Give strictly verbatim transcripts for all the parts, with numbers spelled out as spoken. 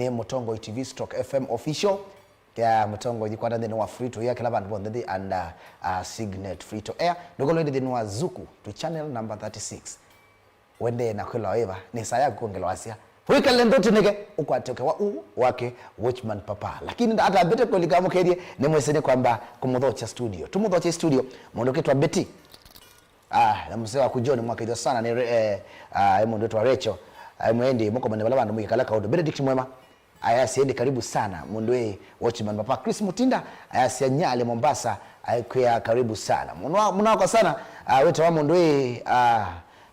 nĩ Mũtongoi T V stroke F M official. Ya Mũtongoi yĩkwata nthĩnĩ wa Free to Air kĩla vandũ vonthe nthĩ under, uh, Signet Free to Air. Ndũkolwe ĩndĩ nthĩnĩ wa Zuku to channel number thirty-six. Wendee na kwĩlawa ĩva, nĩ saa yaku kwongela wasya. Wĩkale nthĩ ũtĩnĩke, ũkwate ũkewa ũũ wake Watchman Papa. Lakini nda-, atambĩte kũlika mũkethye, nĩ mwĩsĩ nĩ kwamba kũmũthokya studio. Tũmũthokye studio, mũndũ ũkĩtwa Betty. Ah, na mzee waku John mwakĩthwa sana nĩ re-, eh, ah, e mũndũ wĩtwa Rachel. Ah, mwendi mũkomane vala vandũ mũikala kaũndũ. Benedict Mwema. Ayasya ĩndĩ karibu sana mũndũ ĩ Watchman Papa. Chris Mutinda ayasya Nyali Mombasa, aikwĩa karibu sana. Mũno mũno kwa sana, ah, wĩtawa mũndũ ĩ, ah,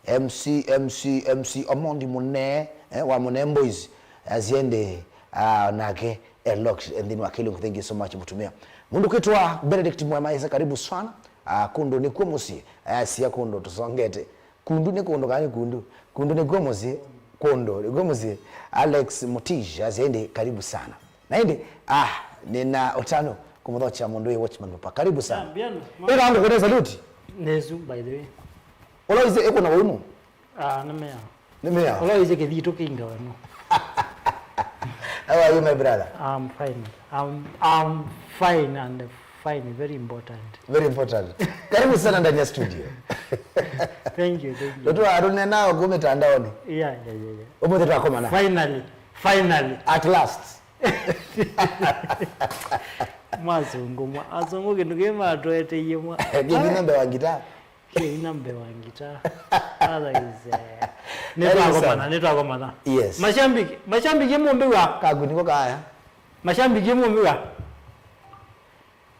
M C, M C, M C Omondi Mũnee, eh, wa Mũnee Boys. Ayasya ĩndĩ, ah, nake e locked nthĩnĩ wa kĩlungu. Thank you so much mũtumĩa. Mũndũ kwĩtwa Benedict Mwema ayasya karibu sana. Ah, kũndũ nĩkw'o mũsyĩ. Ayasya kũndũ tũsongete. Kundu nĩ kũndũ kana nĩ kundu? Kundu nĩkw'o mũsyĩ. Kũndũ nĩkw'o mũsyĩ. Alex Mutish asya ĩndĩ karibu sana. Na ĩndĩ, ah, nĩna ũtanu kũmũthokya mũndũ ĩ Watchman Papa. Karibu sana. Champion. Ĩka ngũkũne salute. Nesu, by the way. Ũla ũisye ĩkũna waumu? Ah, nĩ mea. Nĩ mea. Ũla ũisye kĩthitũ kĩinga wenu. How are you, my brother? I'm fine. I'm, I'm fine and fine, very important. Very important. Karibu sana ndani ya studio. Thank you, thank you. Ndoto aro nena kwa mitandaoni. Yeah, yeah, yeah, yeah. Ũmũthĩ twakomana. Finally, finally. At last. Mwazungu mwa, azungu kĩndũ kĩ matweteiye mwa. Kĩu nĩ namba wa ngita. Kĩu nĩ namba wa ngita. Otherwise, eh, nĩtwakomana, nĩtwakomana. Yes. Mashabiki, mashabiki mũmbiwa. Kaku niko kaya. Mashabiki mũmbiwa.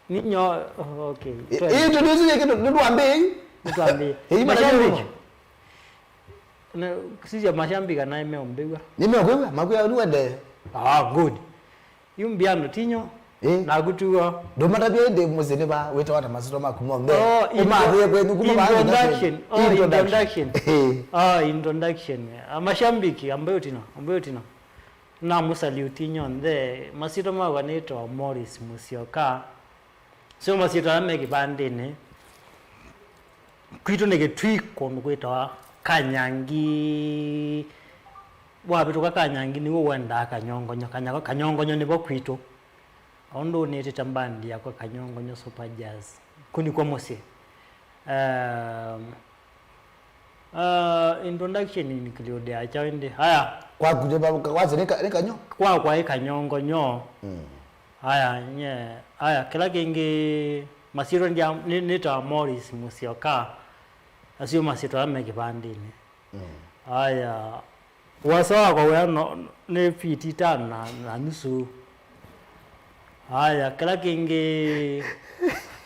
Ninyo, okay. Ĩĩ, tũnĩsũie kĩndũ, nĩtwambĩĩi. Nĩtwambĩĩi. Ĩĩ, mashabiki. Na sisi mashabiki kana imeũmbĩwa. Nĩmeũkwĩw'a, makwĩa nĩ wende. Ah, good. Yu mbiano tinyo. Ĩĩ. Naku tuo. Ndũmatavya ĩndĩ mũsyĩ nĩ va, wĩtawa na masito maku monthe. Oh, intro-, ũmathĩe kwenyu kuma va nginya introduction. Kwenyu. Oh, introduction. Ĩĩ. Ah, introduction. Ah, mashabiki, ambayo tino, ambayo tino. Namũsalute nyonthe, masyĩtwa makwa nĩtawa Morris Mũsyoka. Sio masyĩtwa ala me kĩvandĩnĩ. Kwitũ nĩ Kĩtui, kũndũ kwĩtawa Kanyangi. Wavĩtũka Kanyangi nĩw'o ũendaa Kanyongonyo. Kanya-, Kanyongonyo nĩvo kwitũ. Ũndũ nĩtĩte mbandi yakwa Kanyongonyo Super Jazz. Kũ nĩkw'o mũsyĩ. Ehm, ah, introduction include ya kyaũ ĩndĩ? Aya. Kwaku nĩ va-, kwasya nĩ ka-, nĩ kanyo? Kwakwa ĩ Kanyongonyo. Mm. Aya, nye, aya, kĩla kĩngĩ masyĩtwa ndia-, nĩ, nĩtawa Morris Mũsyoka. Asu masyĩtwa ala me kĩvandĩnĩ. Mm. Aya, Ũasa wakwa wĩa no, nĩ fiti itano na, na nusu. Aya, kĩla kĩngĩ,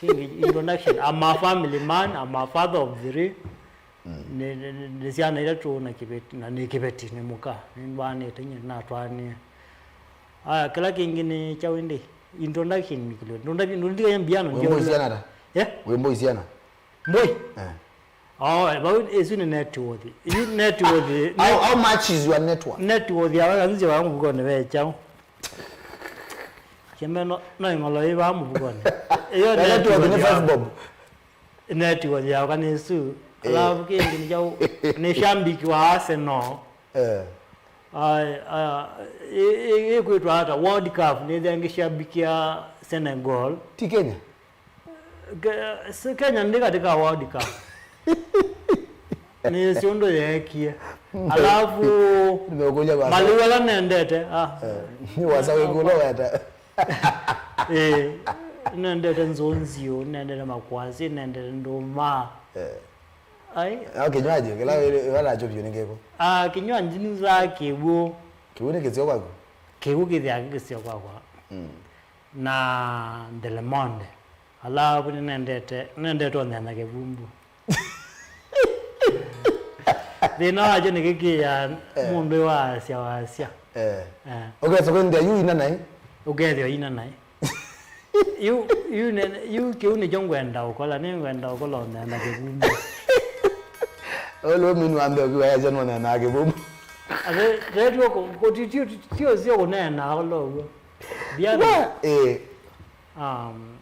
kĩngĩ introduction. I'm a family man, I'm a father of three. Mm. Nĩ, nĩ, nĩ, nĩ syana itatũ na kĩveti, na nĩ kĩveti, nĩ mũka. Nĩmbwanĩte nyie, natwaanie. Aya, kĩla kĩngĩ nĩ kyaũ ĩndĩ? Introduction nĩ kĩlio. Introduction, ndũndikanya mbiano. Wĩ mbũi syana ta? Eh? Wĩ mbũi syana? Mbũi? Eh. Oh, vau, ĩsu nĩ net worth. Yu net worth, how, net, how much is your net worth? Net worth ya wakanzia wa mũvukonĩ ve kyaũ? Kĩmeno, no ĩng'olo yĩ vaa mũvukonĩ. Ĩyo net worth nĩ five bob. Net worth ya wakanĩsu. Eh. Alafu kĩngĩ nĩ kyaũ, nĩ shabiki wa Arsenal. Eh. Ai, aya, ĩ, ĩ, ĩkwĩtwa ata? World Cup, nĩthĩa ngĩshabikia Senegal. Ti Kenya? Ke-, si Kenya ndi katika World Cup. Nĩsĩ ũndũ yeekie. Alafu, nimekuja kwa maliu ala nendete, ah. Eh, nĩ wasa wĩkũlo weta. Eh, nendete nzonzio, nendete makwasi, nendete ndũma. Eh. Ai. Au kinywaji, kĩla wĩla, wĩla nacho vyũ nĩ kĩkũ? Ah, kinywaji nĩ za kĩw'ũ. Kĩw'ũ nĩ kĩseo kwaku? Kĩw'ũ kĩthĩa kĩseo kwakwa. Mm. Na ndelemonde. Alafu nĩnendete, nendete ũnena kĩvumbu. Thĩna wakyo nĩ kĩkĩĩa, eh, mũndũ wasya wasya. Eh. Eh. Ũkesa kwĩnthĩa yu ina naĩ? Ũkethĩa ina naĩ. Yu, yu, ne-, yu kĩu nĩkyo ngwenda ũkola, nĩngwenda ũkola ũnena kĩvumbu. Ũlũ mini wa mbee ũkiwa yasya nũnenaa kĩvumbu. Ate, tetio kũ-, kũ-, ti, ti, ti, ti ũsio kũneena ũla ũw'o. Thiana. Wa, eh. Um,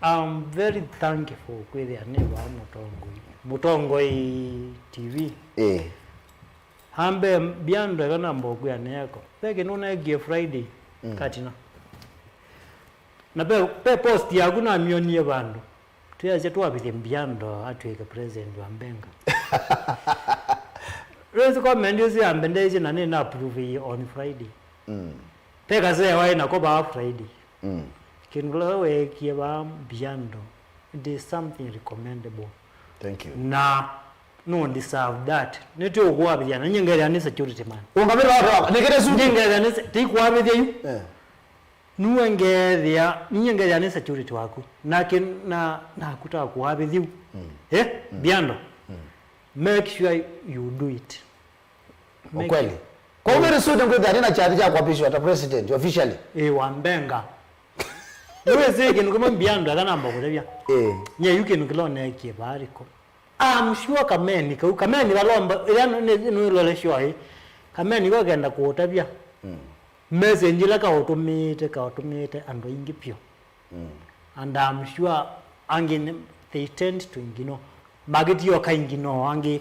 I'm very thankful kwĩthĩa nĩ vaa Mũtongoi. Mũtongoi T V. Eh. Ambe Biando eka namba ũkwĩa neeko. Ve kĩndũ neekie Friday, mm, katina. Na ve, ve post yaku namyonie vandũ. Twĩasya twavithye Biando atw'ĩke president wa Mbenga. Rĩu comment ũsu yambendeisye na nĩna approve on Friday. Mm. Ve kasee waĩ nako vaa Friday. Mm. Kĩndũ kĩla weekie vaa Biando, it is something recommendable. Thank you. Na no deserve that. Nĩtũkũavĩthya na nyie ngethĩa nĩ security man. Ũngamĩra watu wako. Nĩkĩte su. Nyie ngethĩa nĩ se-, tikwavĩthya yu. Eh. Nuwe ngethĩa, nyie ngethĩa nĩ security waku. Nake na, naku ta kuavĩthya yu. Mm. Eh? Mm. Biando. Mm. Make sure you do it. Make Ukweli. Kwa hiyo very soon ngwĩthĩa nĩna chance ya kuapishwa ta president officially. Eh, wa Mbenga. Nĩwĩsĩ kĩndũ kĩmwe Biando eka namba kũtavya. Eh. Nye yu kĩndũ kĩla ũneekie vaa riko. I'm sure kameni kau, kameni valomba, ĩla nĩ, nĩ, nĩlole show ĩ. Kameni ko kenda kũũtavya. Mm. Message ĩla kaũtũmĩĩte, kaũtũmĩĩte andũ aingĩ vyũ. Mm. And I'm sure angĩ nĩ, they tend to ignore. Magĩtioka ignore, angĩ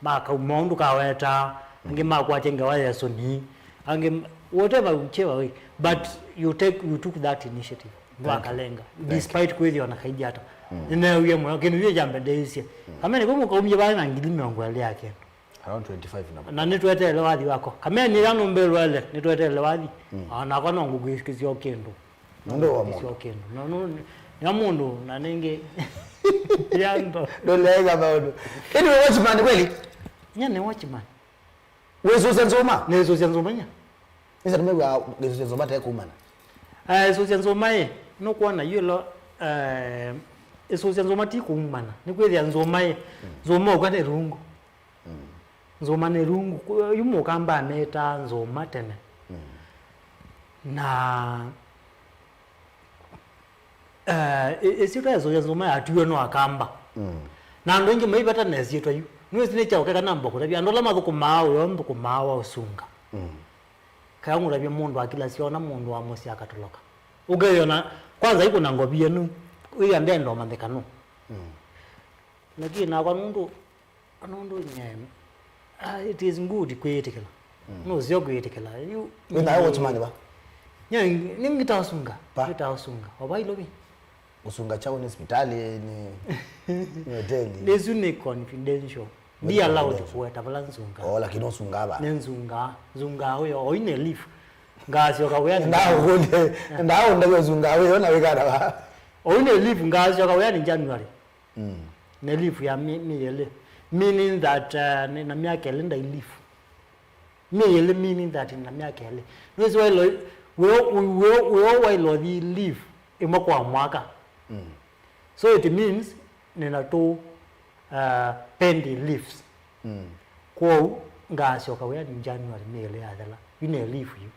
makauma ũndũ kawetaa, angĩ, mm, makwatya ngewa yesoni, angĩ m-, whatever, whichever way. But you take, you took that initiative. Thank you. Wakalenga. Thank you. Despite kwĩthĩwa na kaingĩ ata. Mm. Nĩneewie mũno, kĩndũ kĩu kyambendeisye. Mm. Kameni kau mũkaumie vaa na ngili mĩongo ĩlĩ ya kĩndũ. Around twenty-five na. Na nĩtweteele wathi wako. Kameni ĩla nũmbĩlwele, nĩtweteele wathi. Mm. Ah, nakwa no ngũkwĩkĩsya o kĩndũ. Nũndũ wa mũndũ. Ngũkwĩkĩsya o kĩndũ. No, no, nĩ, nĩ wa mũndũ, na nĩngĩ Biando. Ndũleega maũndũ. Anyway, watchman kweli? Nye nĩ watchman. Wĩsũsya nzũma? Nĩsũsya nzũma nya. Nĩsa tũmew'a wĩsũsya nzũma te kumana. Eh, ĩsũsya nzũma ĩ, nũkwona yu ĩlo, eh, ĩsũsya nzũma ti kumana. Nĩkwĩthĩa nzũma ĩ, mm, nzũma ũka nĩ rungu. Mm. Nzũma nĩ rungu, ku-, yu mũkamba ametaa nzũma tene. Mm. Na, eh, ĩ-, ĩsyĩtwa ya ĩsũsya nzũma yatuiwe no akamba. Mm. Na andũ aingĩ maivata na ĩsyĩtwa yu. Nĩwĩsĩ nĩ kyaũ keka namba kũtavya. Andũ ala mathũkũmaa wĩa nthũkũmaa wa ũsunga. Mm. Kaya ngũtavya mũndũ akilasya ona mũndũ wa mũsyĩ akatoloka. Ũkeyona, kwanza ikũna ngovi yenu, ĩya ndenda ũmanyĩka nũ. Mm. Lakini nakwa nũndũ Nũndũ nye, ah, it is good kwĩyĩtĩkĩla. Mm. Nũseo kwĩyĩtĩkĩla. Yu, wĩna watchman va? Nye, nĩ ngĩta ũsunga. Va? Ngĩta ũsunga. O va Ilovi. Ũsunga kyaũ, nĩ sipitalĩ, nĩ, nĩ hoteli? Nĩsu nĩ confidential. Ndi allowed kũweta vala nzunga. Oh, lakini ũsunga va? Nĩ nzunga. Nzunga ũyo, oine leave. Ngasyoka wĩanĩ. Ndaũkũlye, ndaũndavya ũsunga ũyo na wĩkana va? Oine leave, ngasyoka wĩanĩ January. Mm. Nĩ leave ya mi-, mĩĩ ĩlĩ. Meaning that, uh, nĩ na myaka ĩlĩ ndaĩ leave. Mĩĩ ĩlĩ meaning that nĩ na myaka ĩlĩ. Nĩwĩsĩ waĩlo, wĩo, wĩo, wĩo waĩlo thi leave ĩmwe kwa mwaka. Mm. So it means nĩ na two, uh, pending leaves. Mm. Kwoou ngasyoka wĩanĩ January mĩĩ ĩlĩ yathela. Yu nĩ leave yu.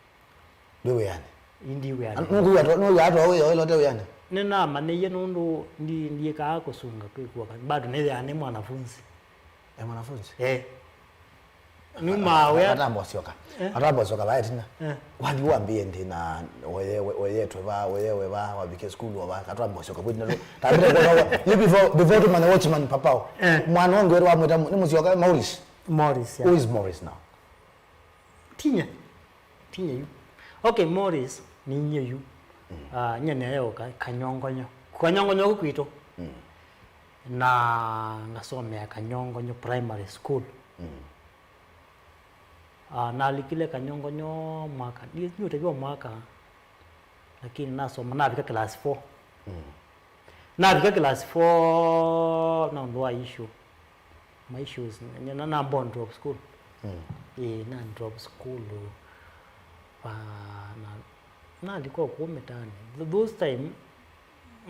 Ndwĩ wĩanĩ? Ĩndĩ wĩanĩ. Nũkwĩw'a to-, nũkwĩw'a to wĩyo ĩla ũte wĩanĩ? Nĩnamanyĩie nũndũ ndi-, ndiĩkaa kũsunga kwĩkua ka-, bado nĩthĩaa nĩ mwanafunzi. E mwanafunzi? Eh. Numaa wĩa. Atamba ũsyoka. Eh. Atamba ũsyoka vaa ĩtina. Eh. Wathi wambĩĩe ndĩ na oye-, oyetwe va, oyewe va, wavikie sukulu o va, atamba ũsyoka kwĩ ĩtina. Tambĩte kuona you before, before tũmanye watchman papao. Eh. Mwana ũngĩ wetwa wamwĩta mũ-, nĩ mũsyoka Morris. Morris, yeah. Who is Morris now? Tinya. Tinya yu. Okay, Morris, ninyie yu. Mm. Ah, nye neeũka Kanyongonyo. Kanyongonyo kũ kwitũ. Mm. Na ngasomea Kanyongonyo Primary School. Mm. Ah, nalikile Kanyongonyo mwaka, ndi-, ndiũtavya mwaka, lakini nasoma, navika class four. Mm. Navika class four, na ũndũ wa issue. My issues, na, na, nambwa drop school. Mm. Ĩĩ, na drop school. Ah, na, nalika kũu mĩtaanĩ. Th-, those time,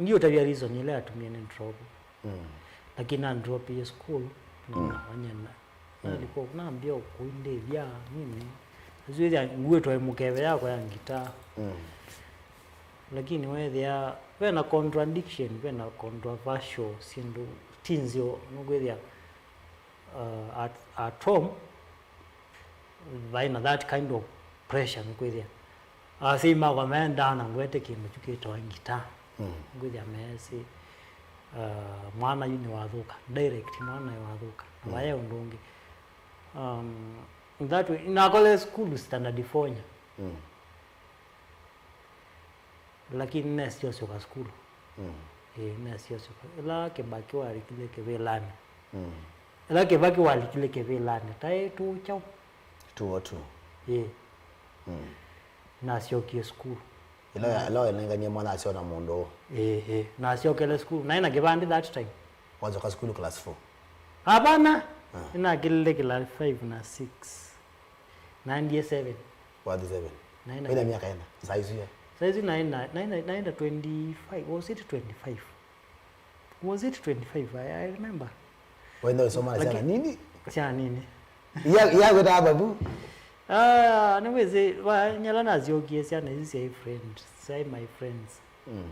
ndiũtavya reason ĩla yatumie nĩ drop. Mm. Lakini na drop ye school, na, mm, na wanyena. Mm. Nalika kũu, nambia kũindĩthya, nini. Asu ĩthya nguĩtwa ĩ mũkeve yakwa ya ngitaa. Mm. Lakini weethĩa ve na contradiction, ve na controversial syĩndũ ti nzeo, nũkwĩthĩa, uh, at, at home, vai na that kind of pressure, nũkwĩthĩa. Asyai makwa mendaa na ngwete kĩndũ kyu kĩtawa ngitaa. Mm. Nũkwĩthĩa meesĩ, uh, mwana yu nĩwathũka, direct mwana nĩwathũka. Na, mm, vayaĩ ũndũ ũngĩ. Um, That way, nakolile sukulu standard four nya. Mm. Lakini nesie ũsyoka sukulu. Mm. Ĩĩ, nesie ũsyoka. Ĩla Kĩbakĩ walikile kĩvĩlanĩ. Mm. Ĩla Kĩbakĩ walikile kĩvĩlanĩ, taĩ two kyaũ? Two oh two. Ĩĩ. Mm. Nasyokie sukulu. Ĩla ya-, ĩla wailenganie mwana asyo na mũndũ ũũ. Ĩĩ, ĩĩ. Nasyokele sukulu. Naĩ na kĩvandĩ that time. Wasyoka sukulu class four? Hapana. Ah. Nĩnakĩlile class five na six. Naendie seven. Wathi seven. Naĩ na wĩna myaka ĩna. Saa isu ya? Saa isu naĩ na, naĩ na, naĩ na twenty-five. Was it twenty-five? Was it twenty-five? I, I remember. Wenda ũsoma na syana nini? Syana nini. Ya, ya kwĩta babu. Ah, nĩwĩsĩ, wa, nyala nasyokie syana isu syaĩ friends, syaĩ my friends. Mm.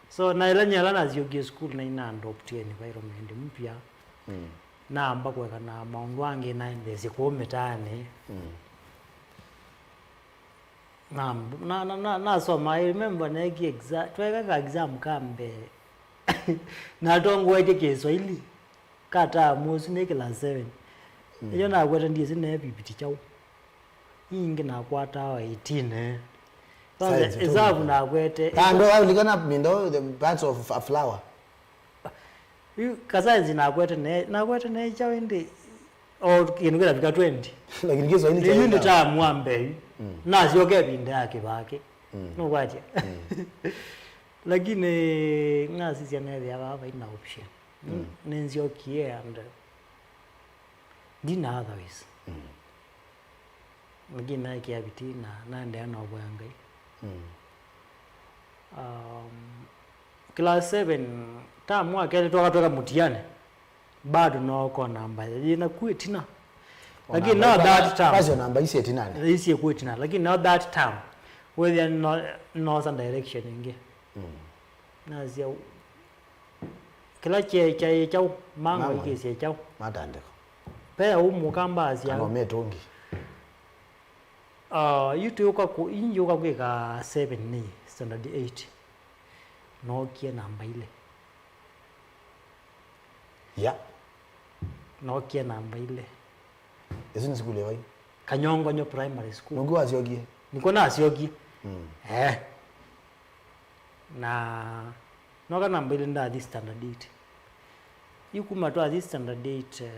So, na ĩla nyala nasyokie sukulu, naĩ na adopt environment mpya. Mm. Namba kũeka na maũndũ angĩ naendeesye kũu mĩtaanĩ. Mm. Na, na, na, na, nasoma, I remember neekie exa-, tweka ka exam ka mbee. Natongoetye Kĩswaili ka tamu ũsu nĩ class seven. Mm. Ĩyo nakwete ndiĩsĩ ne pipiti kyaũ. Ingĩ nakwataa eighteen, eh. Science, reserve nakwete. Kando, au likana mindo, the parts of a flower. Yu, ka science nakwete ne, nakwete ne kyaũ ĩndĩ, o kĩndũ kĩlavika twenty. Lakini Kiswahili kya yu nĩ tamu wa mbee. Mm. Nasyoka ĩvinda ya Kĩbakĩ. Mm. Nũkwatya? Mm. Lakini nasisya nethĩa vaa vai na option. Mm. Nĩnzyokie and, uh, ndi na otherwise. Mm. Lakini naĩkĩa vitii na naendeea na ũvoya Ngai. Mm. Um, class seven, term wa kelĩ twoka tweka mũtiani. Bado no ko namba yĩ naku ĩtina. Lakini no that term. Basi namba ici ĩtinanĩ. Ici ĩku ĩtina. Lakini no that term. Wĩthĩa no, nosa direction ĩngĩ. Mm. Nasya kĩla kyaĩ kyaũ, mang'o ikĩsye kyaũ. Matandĩko. Pe ũmũka mbasya. Kana ũmĩtũngi. Ah, yu twĩũka kũ-, yu njũka kwĩka seven nĩ standard eight. Nookie namba ilĩ. Ya. Nookie namba ilĩ. Ĩsu nĩ sukulu ya vai? Kanyongonyo Primary School. Nũkw'o wasyokie? Nĩkw'o nasyokie. Mm. Eh. Na noka namba ilĩ ndathi standard eight. Yu kuma twathi standard eight, eh,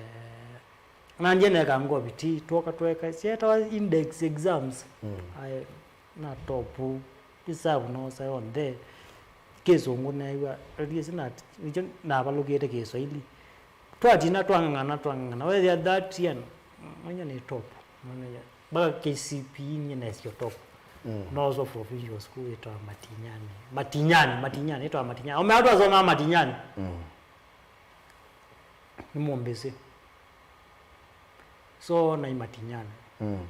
nandie neka ngoo vitii, twoka tweka, syetawa index exams. Mm. Ai, na top, reserve nosa yonthe. Kĩsũngũ neew'a, at least na, nĩkyo navalũkĩte Kĩswaili. Twatina twang'ang'ana, twang'ang'ana. Wethĩa that year, manya nĩ top. Manya, mpaka K C P E nyie nesyo top. Mm. Nosa provincial school ĩtawa Matinyani. Matinyani, Matinyani, ĩtawa Matinyani. Omea twasomaa Matinyani. Mm. Nĩ mũmbĩsĩ. So, naĩ Matinyani. Mm.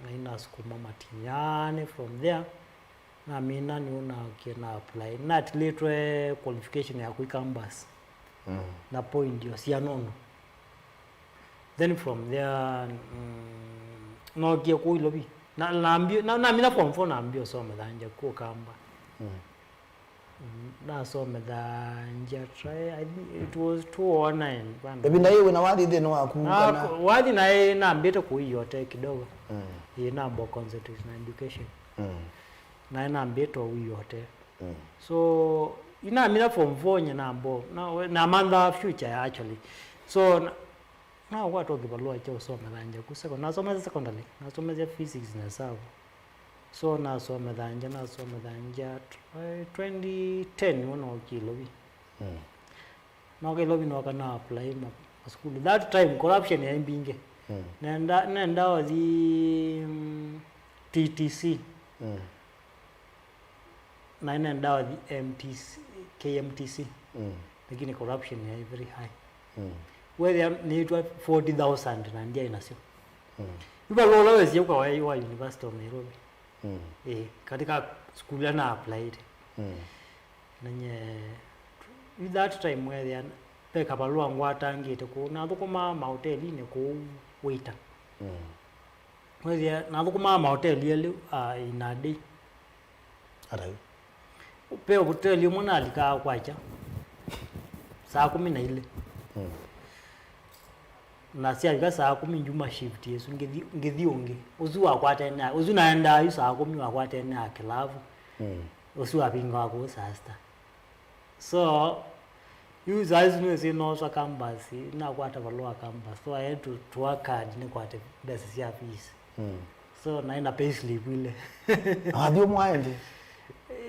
Naĩ nasukuma Matinyani from there. Namina nĩũ nakie na apply. Natilĩtwe qualification ya kũi campus. Mm. Na point o sya nono. Then from there, mm, nookie kũu Ilovi. Na, nambie, na, namina form four nambie ũsomethangya kũu Kamba. Mm. Mm, nasomethangya, try, I think it was two oh nine, bana. Ĩvinda yĩĩ wĩna wathi nthĩnĩ waku, na kana? Wathi naĩ nambĩte kũiote kidogo. Mm. Ĩĩ, namba concentrate na education. Mm. Naĩ nambĩte ũiote. Mm. So, inamina form four nye nambo, na, namantha future ya actually. So, na, nakwata kĩvalũa kya ũsomethangya ku second. Nasomethya secondary, nasomethya physics na hesabu. So, nasomethangya, nasomethangya, tw-, twenty ten nĩw'o nookie Ilovi. Mm. Nooka Ilovi nooka na apply ma, masukulu. That time, corruption yaĩ mbingĩ. Mm. Nenda, nenda ũthi, mm, T T C. Mm. Na nenda ũthi M T C, K M T C. Mm. Lakini corruption yaĩ very high. Mm. Wethĩa nĩtwa forty thousand na ndyaĩ nasyo. Mm. Yu valũa ũla wesie ũka wa, wa University of Nairobi. Mm. Eh, katika sukulu ĩla na applied. Mm. Nanye, yu that time wethĩa ve kavalũa ngwatangĩte kũu, nathũkũmaa mahotelinĩ kũu waiter. Mm. Wethĩa nathũkũmaa mahoteli elĩ, ah, in a day. Ata yu? Ve hoteli ĩmwe nalikaa kwakya saa kũmi na ilĩ. Mm. Na syavika saa kũmi ndyuma shift ĩsu, ngĩthi, ngĩthi ũngĩ. Ũsu wakwatene, ũsu naendaa yu saa kũmi wakwatene a kĩlavu. Mm. Ũsu wavingawa kũu saa sita. So, yu saa isu nĩwĩsĩ nooswa campus, nakwata valũa campus. So, I had to, to work hard nĩkwate mbesa sya fees. Mm. So, naĩ na payslip ile. Wathi ũmwae nthĩ?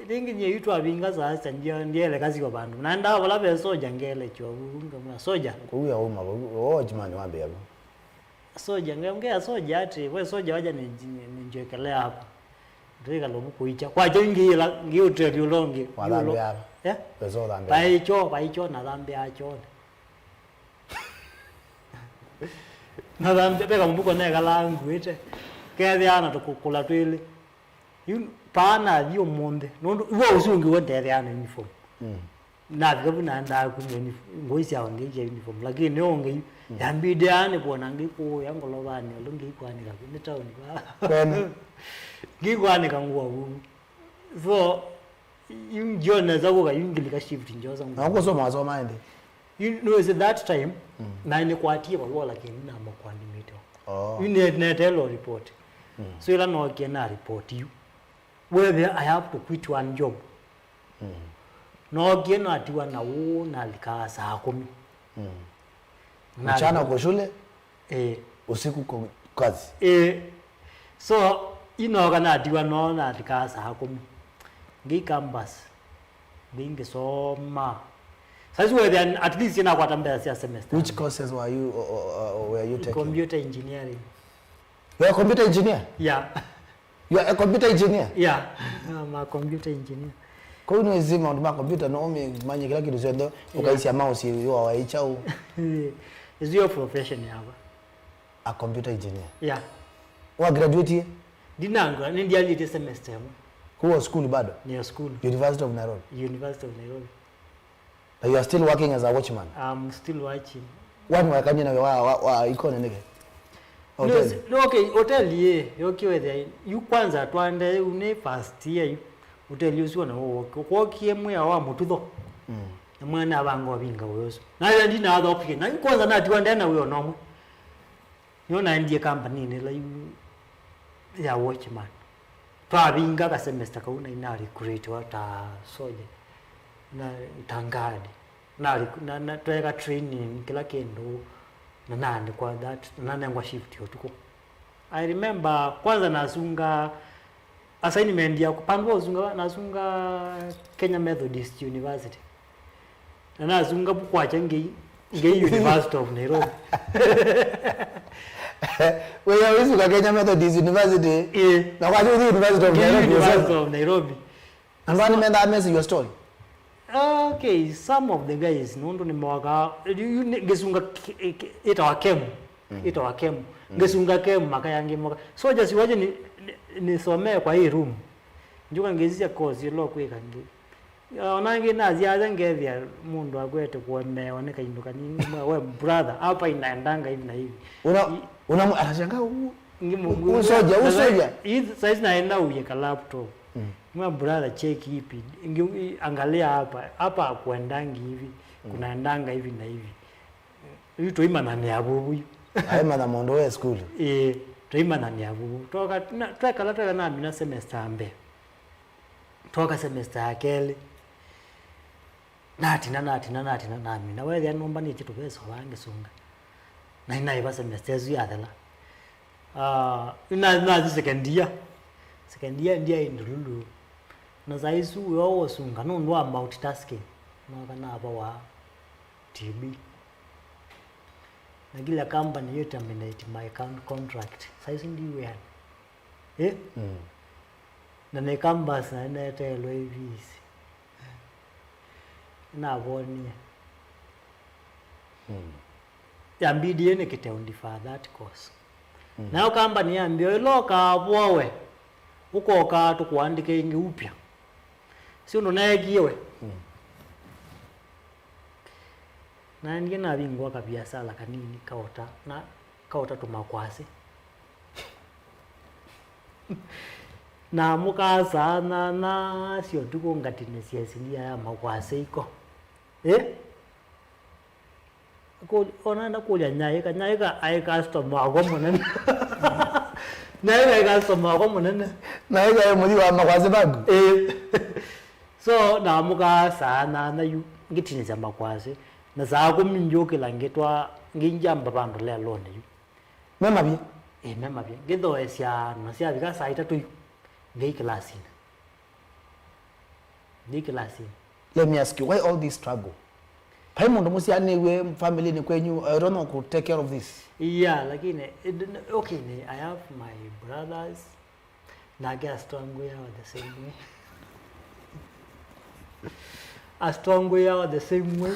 Ĩngĩ nyie yu twavinga saa sita, ndia-, ndieleka syo vandũ. Naendaa vala ve soja, ngelekya ũu, ngamwĩa, "Soja." Kũu ya ũma, watchman wambĩa vu. Soja, ngamwĩa soja atĩ, "We soja, waja ni-, ni-, nijwekelee hapa." Twĩkala ũvuku ikya. Kwakya ngĩĩla, ngĩ hoteli ũla ũngĩ. Wathambĩa hapa? Eh? Wesa ũthambĩa? Vai choo, vai choo, nathambĩaa choonĩ. Nathambĩa, ve kamũvuko nekalaa nguĩte. Kethĩaa na tũkũkũla twĩlĩ. Yu paa nathi ũmũnthĩ. Nũndũ, iwe ũsu ũngĩ we ndethĩaa na uniform. Mm. Navika vu naendaa kumya uni-, ngũi sya ũngĩ sya uniform, lakini ũngĩ yu, mm, yambidĩaa nĩkwona ngĩkũũya ngolovanĩ, ũlũ ngĩikwanĩka nĩ taoni va. Kwene. Ngĩikwanĩka ngũa vu. So, yu ngionesa kũka, yu ngilika shift njosa ngũa. Na ũkũsoma wasoma ĩndĩ? Yu nĩwĩsĩ that time, mm, naĩ nĩkwatie valũa lakini namakwanĩmĩte. Oh. Yu ne-, neteelwa report. Mm. So, ĩla nookie na report yu. Whether I have to quit one job. Mm. Nookie natiwa na ũũ nalikaa saa kũmi. Mm. Na mchana uko shule, eh, usiku uko kazi. Eh. So, inoka natiwa no nalikaa saa kũmi. Ngĩ campus. Ngĩ ngĩsoma. Saizi whether at least nakwata mbesa sya semester. Which courses were you, o-, o-, o-, were you taking? Computer engineering. You are a computer engineer? Yeah. You are a computer engineer? Yeah, I'm a computer engineer. Kwa hiyo nĩwĩsĩ maũndũ ma computer, no ũmanye kĩla kĩndũ kyonthe, yeah, ũkaisya mouse ĩyo wa kyaũ? Is your profession yava? A computer engineer. Yeah. Wa graduate? Ndinangwa, nĩndialĩte semester ĩmwe. Kuwa school bado? Nĩ school. University of Nairobi? University of Nairobi. But you are still working as a watchman? I'm still watching. Wani waekanie na wa, wa, wa ikone nĩkĩ? Hotel? No, si-, no, okay, hotel ye, yokie wethĩa, yu kwanza twande, yu nĩ first year yu. Hotel ũsu ona wokie. Kwokie mwĩa wa mũtutho. Mm. Na mwana avanga ũvinga ũyũ ũsu. Na ya ndina athokie. Na yu kwanza natiwa ndena wĩo nomwe. Nĩyo naendie kambaninĩ ĩla yu ya watchman. Twavinga ka semester kau na ina recruitiwa ta soja. Na ta guard. Na rec-, na, na tweka training kĩla kĩndũ. Na naandĩkwa that, na nanengwa shift ya ũtukũ. I remember, kwanza nasunga assignment ya kũpandwa ũsunga, nasunga Kenya Methodist University. Na nasunga vu kwakya ngĩ, ngĩ University of Nairobi. Wĩya ũisunga Kenya Methodist University. Ĩĩ. Na kwakya ũthi University of Nairobi. University of Nairobi. Andũ aa nĩmendaa mesi your story? Okay, some of the guys, nũndũ nĩmokaa, yu, yu, nĩ, ngĩsunga k-, k-, ĩtawa kemu. Mm. Ĩtawa kemu. Mm. Ngĩsunga kemu, makaya angĩ moka. Soldiers waje ni, ni, nisomee kwa hii room. Njuka ngĩsisya course ĩla ũkwĩka ngĩ. Ona angĩ nasyaja ngethĩa mũndũ akwete kũemeewa nĩ kaindũ kanini. Mwa, we brother, hapa inaendanga hivi na hivi. Una, I- una, anashangaa, "Huu, huu soja, huu soja." Hii saizi naenda uye ka laptop. Mm. Mwa brother, check ipi. Ngi-, i-, angalia hapa. Hapa hakuendangi hivi. Mm. Kunaendanga hivi na hivi. Yu tũimananĩa vuvu yu. Aimanya mũndũ we school. Ĩĩ, tũimananĩa vuvu. Twoka, na, twekala, tweka namina semester ya mbee. Twoka semester ya kelĩ. Natina, natina, natina, namina. Wethĩa nũmbanĩtye tũvesa vaa ngĩsunga. Na inaĩva semester ĩsu yathela. Ah, na, nathi second year. Second year ndiaĩ ndululu. Na saa isu wĩoo ũsunga nũndũ wa multitasking. Noka navawa T B. Na kila company you terminate my con-, contract. Saa isu ndi wĩanĩ. Eh? Mm. Na nĩ campus na neteelwe ivisi. Navonie. Mm. Yambidie nĩkĩte ũndifaa that course. Mm. Nayo company yambia, "Ĩla ũkavowe, ũkoka tũkũandĩke ĩngĩ upya." Si ũndũ neekie we. Mm. Naendie navingũa kaviasala kanini kaũta, na kaũta tũmakwasĩ. Na mũka saa nyanya sya ũtukũ ngatinĩsya silia ya makwasĩ iko. Ĩ? Kũ-, ona enda kũlya Nyaĩka, Nyaĩka aĩ customer wakwa mũnene. Nyaĩka aĩ customer wakwa mũnene. Nyaĩka aĩ mũthi wa makwasĩ maku? Ĩĩ. So, naamũkaa saa nyanya yu, ngĩtinĩsya makwasĩ. Na saa kũmi ngyũkĩla ngĩtwa, ngĩingyamba vandũ lelũnĩ yu. Me mavye? Ĩĩ, me mavye. Ngĩthoesya, na syavika saa itatũ yu, ngai kĩlasinĩ. Ngai kĩlasinĩ. Let me ask you, why all this struggle? Vai mũndũ mũsyaanĩw'e family-nĩ kwenyu, I don't know, could take care of this? Yeah, lakini, eh, d-, n-, okay, ni, I have my brothers, nake a struggle yao the same way. A struggle yao the same way.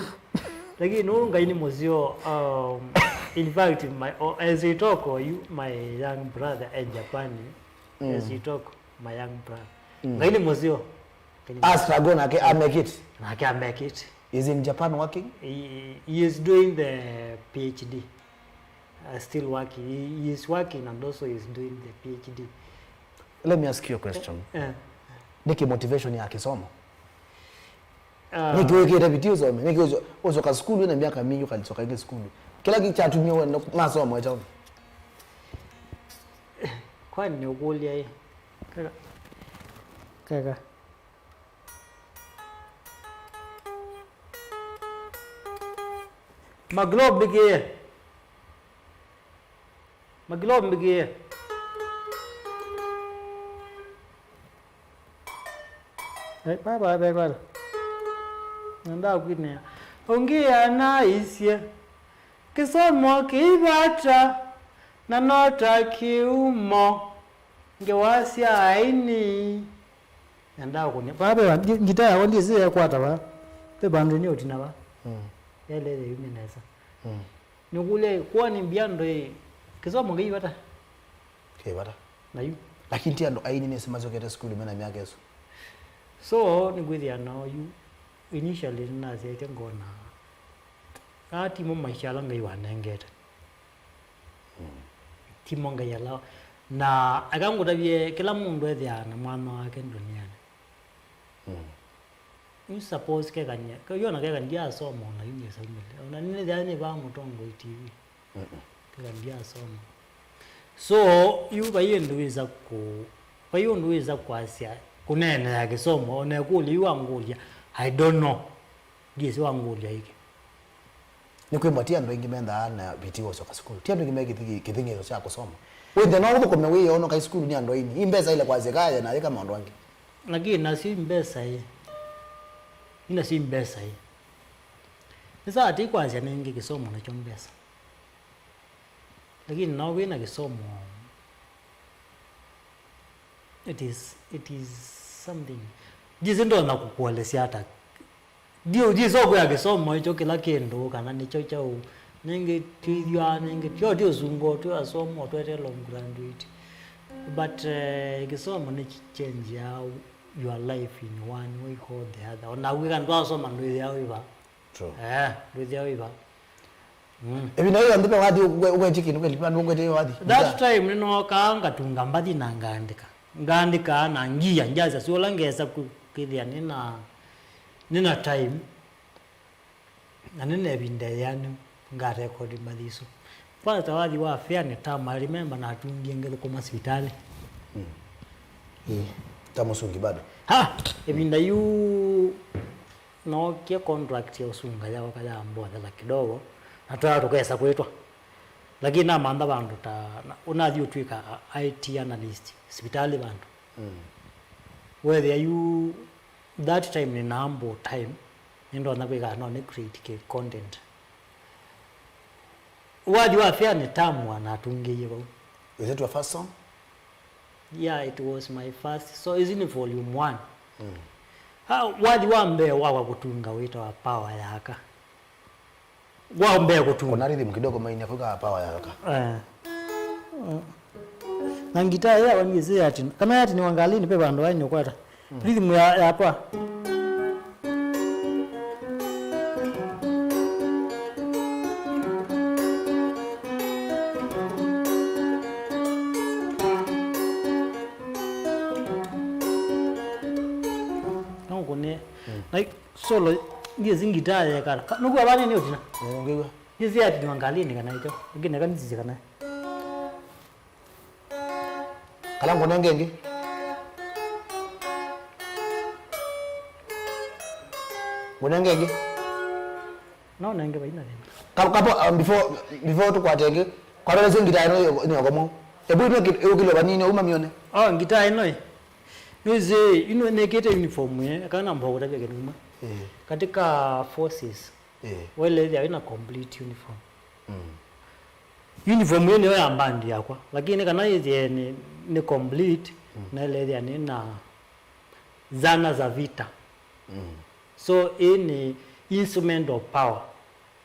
Lakini nũũ Ngai nĩ mũseo, um, in fact, my, oh, as we talk, oh, you, my young brother in Japan, mm, as we talk, my young brother. Mm. Ngai nĩ mũseo. Ngai nĩ mũseo. A struggle nake, a make it. Nake a make it. Is in Japan working? He, he is doing the P H D. Uh, still working. He, he is working and also he is doing the P H D. Let me ask you a question. Eh, eh. Nĩkĩ motivation ya kĩsomo? Ah. Nĩkĩ wĩkĩte bidii ũsome? Nĩkĩ ũso-, ũsoka sukulu wĩna myaka mingĩ ũkalisoka ĩngĩ sukulu? Kĩla kĩ-, kyatumie wenda masoma ĩtaũ? Kwani nĩ ũkũlya ĩ? Kaka. Kaka. Maglobe mbĩkĩe. Maglobe mbĩkĩe. Ai, baba, bekwala. Nenda kwinea. Ũngĩ anaisye. Kĩsomo kĩ vata, na no ta kĩumo. Ngewa sya aini. Nenda kũnia. Baba, ngi-, ngita yakwa ndiĩsĩ yekwata va. Ve vandũ nĩ ũtina va. Mm. Yelele yume nesa. Mm. Nĩkũlya, kwani mbia ndũĩ, kĩsomo kĩ vata? Kĩ vata. Na yu? Lakini ti andũ aini nĩsĩ masyokete sukulu mena myaka ĩsu. So, nĩkwĩthĩa nao yu, initially nĩnasyaĩte ngona, aa timo maisha ala Ngai wanengete. Mm. Timo Ngai ala, na aka ngũtavye, kĩla mũndũ ethĩaa na mwanya wake ndũnĩanĩ. Mm. You suppose kekania, ke-, yona kekania ndiasoma ona yu nĩsaumĩle. Ona nĩnĩthĩa nĩvaa mũtongoi T V. Mm-mm. Kekania ndiasoma. So, yu vai ũndũ wĩsa kũ-, vai ũndũ wĩsa kwasya, kũneenea kĩsomo, ona ĩkũlyo yu wangũlya, I don't know. Ndiĩsĩ wangũlya ĩkĩ. Nĩkwĩmwa ti andũ aingĩ mendaa na vitii wa ũsyoka sukulu. Ti andũ aingĩ me kĩthi-, kĩthing'ĩĩso kya kũsoma. Wĩthĩa no ũthũkũme wĩoo ũnoka sukulu nĩ andũ aini. Ii mbesa ile kwasya kaya na yĩka maũndũ angĩ. Lakini nasyo i mbesa ĩ. Ii nasyo i mbesa ĩ. Nĩ sawa ti kwasya nĩngĩ kĩsomo nakyo mbesa. Lakini no wĩna kĩsomo, it is, it is something. Ndiĩsĩ ndonya kũkuelesya ata. Ndiũ, ndisokwĩa kĩsomo ĩkyo kĩla kĩndũ, kana nĩkyo kyaũ. Nĩngĩ twĩthwaa, nĩngĩ, tyo ti ũsungo, twĩ asomo, twete long graduate. But, eh, kĩsomo nĩ change your life in one way or the other. Ona wĩka ndwasoma ndwĩthĩa wĩva. True. Eh, ndwĩthĩa wĩva. Mm. Ĩvinda yĩĩ yonthe ve wathi ũkwe-, ũkwetye kĩndũ kweli, vandũ ũkwetye wathi? That time nĩnookaa ngatunga mbathi na ngaandĩka. Ngaandĩka na ngia, ngyasya syola ngesa kwĩthĩa nĩna, nĩna time. Na nĩna ĩvinda ĩanu ngarekodi mbathi isu. Kwanza ta wathi wa fare nĩ term, I remember natungie ngĩthũkũma sivitalĩ. Mm. Ĩĩ. Ta mũsungi bado. Ha! Ĩvinda yu nookie contract ya ũsunga yaoka yambothela kidogo, na twaya tũkesa kwĩtwa. Lakini namantha vandũ ta, na, ũnathi ũtwĩka I T analyst, sivitalĩ vandũ. Mm. Wethĩa yu that time nĩ na ample time, nĩndonya kwĩka no nĩ create kĩ content. Wathi wa fare nĩ term one natungĩie vau. Is it your first song? Yeah, it was my first. So, is in volume one. Mm. Ah, wathi wa mbee wakwa kũtunga wĩtawa Power Yaka. Wa mbee kũtunga. Kuna rhythm kidogo maini kuka Power Yaka. Eh. Na ngitaa ĩyo ndiĩsĩ yatini. Kana yatiniwa ngalĩnĩ pe vandũ waini ũkwata. Mm. Rhythm ya, yakwa. No ngũnie. Mm. Na solo, ndiĩsĩ ngitaa yekala. Ka-, nũkw'a vanini ũtina? Eh, ngĩw'a. Nĩsĩ yatinywa ngalĩnĩ kana ĩkyo. Ĩngĩ neka nĩsisye kana. Kana ngũnenge ĩngĩ? Ngũnenge ĩngĩ? No nenge vaina thĩna. Ka-, kapo, um, before, before tũkwate ĩngĩ, kwatolesye ngita ĩno nĩ okomo. Ebu ino ki-, ĩũkĩlyo vanini, uma myone. Oh, ngita ĩno ĩ. Nĩwĩsĩ, ino nĩkĩte uniform ĩ, kana mboka kũtavya kĩndũ kĩmwe. Eh. Katika forces, eh, waĩle ĩthĩa wĩna complete uniform. Mm. Uniform ĩĩ nĩyo ya band yakwa, lakini kana ĩthĩe nĩ, nĩ complete, mm, naĩle ĩthĩa nĩ na zana za vita. Mm. So, ĩĩ nĩ instrument of power.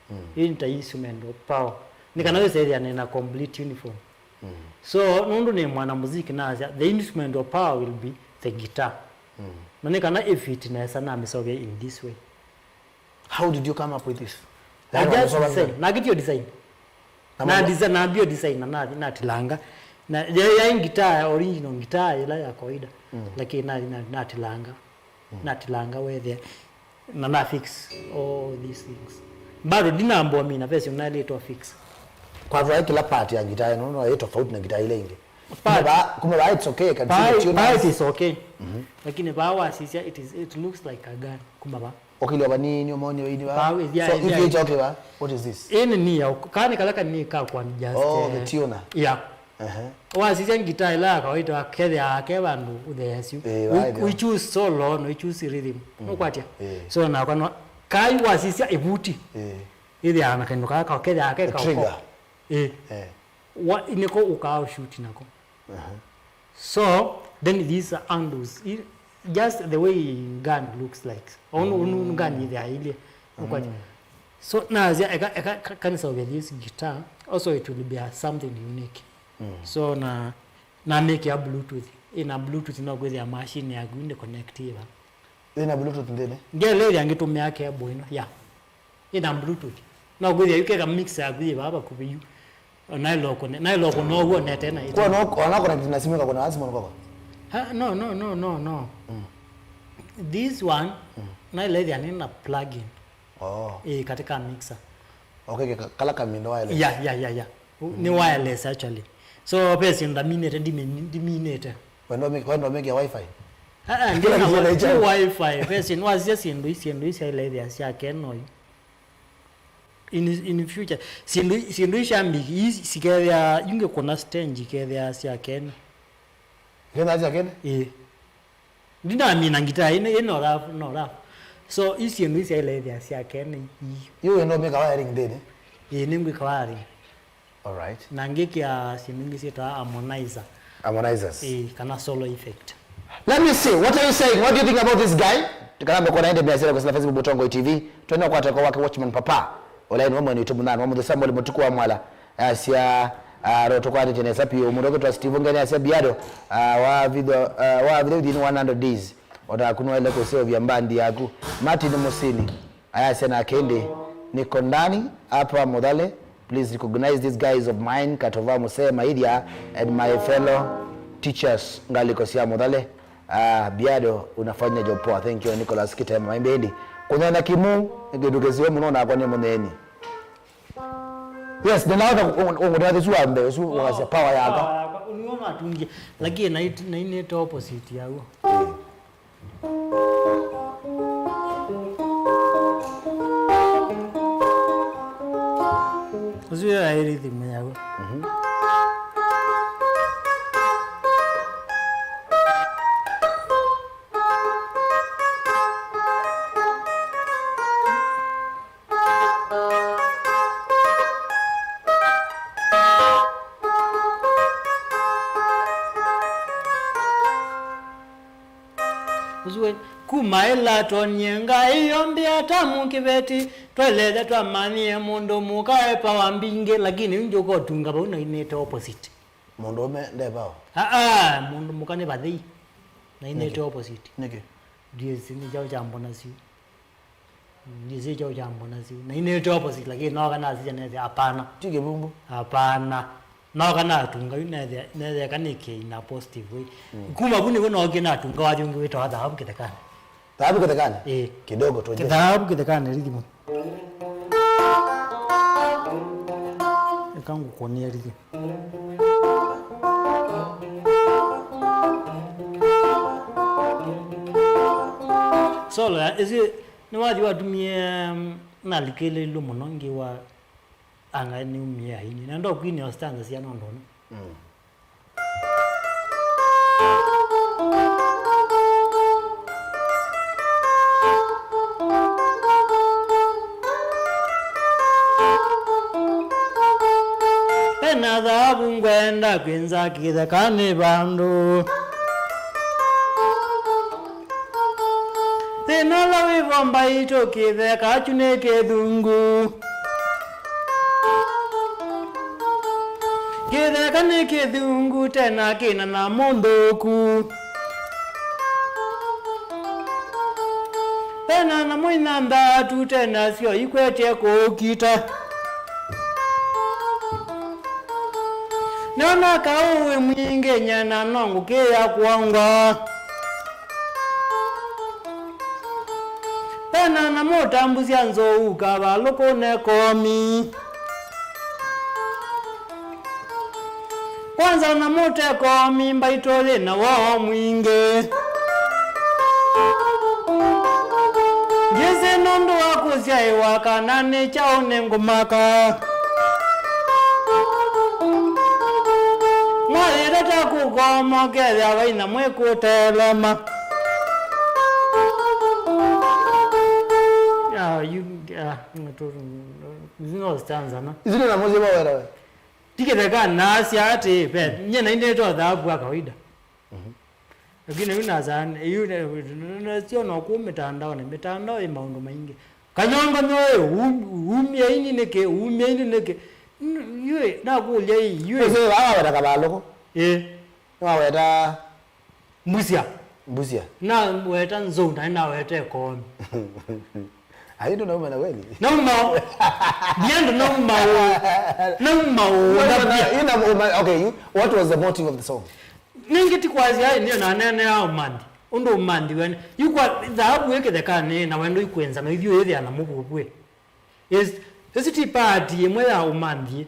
Mm. Ĩĩ nĩ ta instrument of power. Nĩ kana, mm, wĩse ĩthĩa nĩ na complete uniform. Mm. So, nũndũ nĩ mwana muziki nasya, the instrument of power will be the guitar. Mm. Na nĩ kana ĩfit nesa namĩsovya in this way. How did you come up with this? I just design. Nakĩtio design. Na design, nambio design na nathi natilanga. Na ya, ya guitar, original guitar ĩla ya kawaida. Mm. Lakini nathi na, natilanga. Mm. Natilanga wethĩa. Na na fix all these things. Bado ndinambwa mina version naletwa fix. Kwa hivyo kila part ya guitar ĩno no ĩ tofauti na guitar ile ingĩ. Part. Kumbe ba, kumbe ba it's okay, can see the tuners. Part is okay. Mhm. Lakini ba wasisya it is, it looks like a gun. Kumbe ba. Okĩlyo vanini, ũmoni vaini va. Vau, ĩthĩa, so, ĩthĩa. If you talk about, what is this? Ĩĩ nĩ knee ya, kana nĩ kala kanini ka kũadjust, oh, eh, the tuner. Yeah. Ehe. Wasisya ngita ĩla ya kawaida, kethĩaa ke vandũ ũtheesyu. Eh, we, right, we choose solo, no we choose rhythm. Mm. Nũkwatya? Eh. So, nakwa no, kai wasisya ĩvuti. Eh. Ĩthĩaa na kĩndũ kaka, kethĩaa ke ka trigger. Eh. Eh. Wa, nĩko ũkaa ũshuti nako. Uh-huh. So, then these are handles. I-, just the way gun looks like. Onu, onu gun ĩthĩaa ĩilyĩ. Nũkwatya? Mm. So, nasya, eka, eka, ka-, kanĩsovya this guitar. Also, it will be a something unique. Mm. So, na, na make a Bluetooth. Ĩna Bluetooth no kwĩthĩa machine yaku nĩ connect ĩva. Ĩna Bluetooth nthĩnĩ? Ngelethya ngĩtũmĩa cable ĩno, ya. Ĩna Bluetooth. No kwĩthĩa yu keka mixer yaku yĩ vaa vakuvĩ yu. Naĩle kũne-, naĩle kũna ũw'o nete na ĩte. Kwa no, ona connect na simu ĩkakũna na simu koko? Ha, no, no, no, no, no. Mm. This one, mm, naĩle ĩthĩa nĩ na plug-in. Oh. Ĩ, katika mixer. Okay, ke-, ka-, kala kamindo wireless. Yeah, yeah, yeah, yeah. Mm. Nĩ wireless actually. So, ve syĩndũ ndaminĩte, ndimi-, ndiminĩte. Wendo mi-, wendo mĩkĩa wifi? Ah, ah, kĩla ndina kĩndũ wa-, kĩna ti wifi. Ve syĩndũ, wasisya syĩndũ ii, syĩndũ ii syaĩle ĩthĩa sya keno yu. In, in future, syĩndũ, syĩndũ ii sya mbiki, ii sikethĩa, yu ngĩkũna stange ikethĩa sya keno. Ikethĩa sya keno? Ĩĩ. Ndinamina ngitaa ĩno, ĩno rafu, no rafu. So, ii syĩndũ ii syaĩle ĩthĩa sya kene ii. Yu wendo mĩka wiring nthĩnĩ? Ĩĩ, nĩngwĩka wiring. All right. Na ngĩkĩa syĩndũ ingĩ syĩtawa harmonizer. Harmonizers. Ĩĩ, kana solo effect. Let me see, what are you saying? What do you think about this guy? Tikalambe kuona ende mia sera kwa Facebook Butongoi T V. Twende kwa teko wake Watchman Papa. Olaini wa mwene YouTube nani, wa muthu Samuel Mutuku wa Mwala. Asya, ah, ro tũkwatĩte nesa piũ. Mũndũ ũkĩtwa Steve Ngeni asya Biado, ah, wa video, ah, wa video within one hundred days. O taku nĩwaĩle kũseũvya mbandi yaku. Martin Musini ayasya nake ĩndĩ, niko ndani hapa Muthale, please recognize these guys of mine, Katova Musee Maithya and my fellow teachers, ngalĩko sya Muthale. Ah, Biado, unafanya job poa. Thank you, Nicholas Kitema. Maimbe ĩndĩ, kũnena kĩmu nĩ kĩndũ kĩseo mũno, nakwa nĩ mũneeni. Yes, nĩnaona ũngũtethya ũsu wa mbee, ũsu wakasya power yaka. Power yaka, ũnĩwe matungie, lakini nai-, nainĩte opposite ya w'o. Eh. Ũsu yo yaĩ rhythm ya w'o. Mhm. Ũsu we, kuma ĩla twonie Ngai yombĩa Atamu kĩveti, twaĩlĩte twamanyie mũndũ mũka e power mbingĩ, lakini yu njũka ũtunga vau nainĩte opposite. Mũndũũme nde power? Aa, mũndũ mũka nĩ vathei. Nainĩte opposite. Nĩkĩ? Ndiĩsĩ nĩ kyaũ kyambona syu. Ndiĩsĩ kyaũ kyambona syu. Nainĩte opposite, lakini nooka nasisya nethĩa, hapana. Ti kĩvumbu? Hapana. Nooka natunga yu nethĩa, nethĩa eka nĩkĩ in a positive way. Mm. Kuma vu nĩvo nookie natunga wathi ũngĩ wĩtawa Thahabu Kĩthekanĩ. Thahabu Kĩthekanĩ? Ĩĩ. Kidogo tuonje. Thahabu Kĩthekanĩ rhythm. Kangũkũnĩe liki. Solo ya ĩsu nĩwathi watumie, mm, nalikĩlĩlwe mũno ngĩwa anga nĩumie aini. Na ndokwinĩa stanza sya nondo no. Mm. Vena thaavu ngwenda kwĩnza kĩthekanĩ vandũ. Thĩna ũla wĩ vo mbaitũ kĩtheka kyu nĩ kĩthungu. Kĩtheka nĩ kĩthungu tena kĩna nyamũ nthũku. Vena nyamũ inyanthatu tena syo ikwetye kũũkita. Nona kaũ wĩ mwingĩ nyena no ngũkĩĩa kwongwa. Vena nyamũ ta mbusya nzou kavalũkũne komi. Kwanza nyamũ te komi mbaitũ yĩ na woo mwingĩ. Ndyĩsĩ nũndũ wa kũsyaĩwa kana nĩ kyaũ nĩngũmaka. Mwayĩtata kũkoma ũkethĩa vaina mwĩkũtelema. Ah, you, ah, no stanza, no? Isu nĩ nyamũ syĩ vo wera we? Tikitheka nasya atĩ, ve, nye na indĩ to thabu wa kawaida. Mhm. Lakini yu nasa, yu ne-, nasyo no kũ mĩtandaonĩ, mĩtandao ĩ maũndũ maingĩ. Kanyongonyo ĩ, um-, umie ini nĩkĩ, umie ini nĩkĩ? N-, yu ĩ, nakũlya ĩ, yu ĩ. Ĩsĩ, awaweta kavalũkũ. Ĩ. Awaweta Mbusya. Mbusya. Naweta nzou, na naweta ĩkomi. Ai, ndũnauma na kweli? Nauma. Ndiendo nauma o. Nauma o. Nauma na, you know, uma-, okay, you, what was the motive of the song? Nĩngĩ ti kwasya, ai, nĩyo na nene ya ũmanthi. Ũndũ ũmanthi wene. Yu kwa thabu ĩ kĩthekanĩ, na wendo ikwĩnza, na ithyĩ ĩthĩa na mũvuvwĩ. Ĩs-, ĩsu ti paati ĩmwe ya ũmanthi.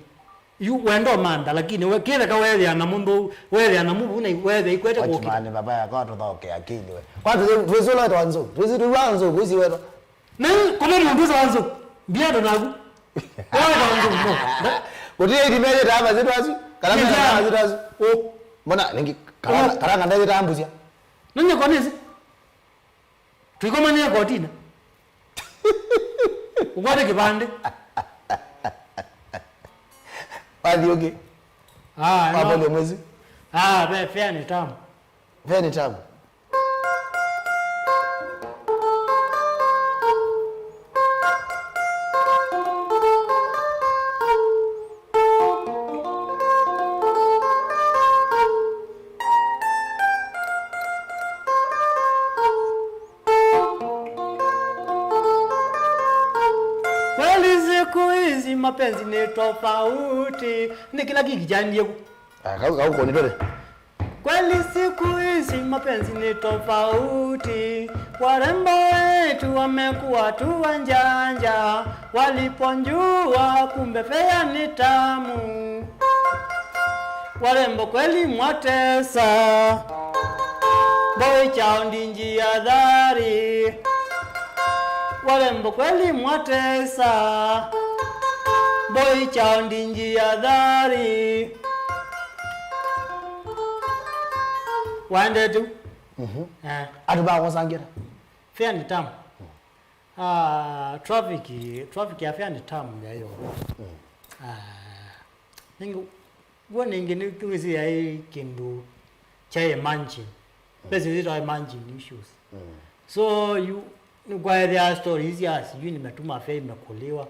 Yu wenda ũmantha, lakini we kĩtheka weethĩa na mũndũ, weethĩa na mũvu na weethĩa ikwete kũkita. Watchman, baba yakwa, tũthoke akili we. Kwa twĩsĩ, twĩsĩ ũla wetwa nzou. Twĩsĩ tũw'a nzou, kwĩsĩ wetwa. Na yu, kũme mũndũ ũsa wa nzou. Mbiando naku. Wewe wa nzou, no. Kũtĩe itimeye ta hapa zitwasu. Kana mena ta hapa zitwasu. O. Mbona, ningi, karanga, karanga ndagĩta mbusya. Nanye kwa nĩsĩ. Tũikomanie kotini. Ũkwate kĩvandĩ. Wathi ũngĩ. Ah, wa no. Volume ĩsu. Ah, ve, fare nĩ tamu. Fare nĩ tamu. Kweli siku hizi mapenzi ni tofauti. Ni kila kiki janie ku. Ah, kau, kau koni tole. Kweli siku hizi mapenzi ni tofauti. Warembo wetu wamekuwa tu wanjanja. Waliponjua kumbe fare ni tamu. Warembo kweli mwatesa. Mboi chao ndi njia dhari. Warembo kweli mwatesa. Mboi chao ndi njia dhari. Waende tu. Mhm. Eh. Andũ makwasangĩra. Fare nĩ tamu. Ah, traffic, traffic ya fare nĩ tamu yayo. Mm. Ah, ningi, guo ningi nĩ wĩsĩ yaĩ kĩndũ kya emerging. Mm. Pesa zitawa emerging issues. Mm. So, you, nĩkwaethĩa stories ya sijui nimetuma fare imekuliwa.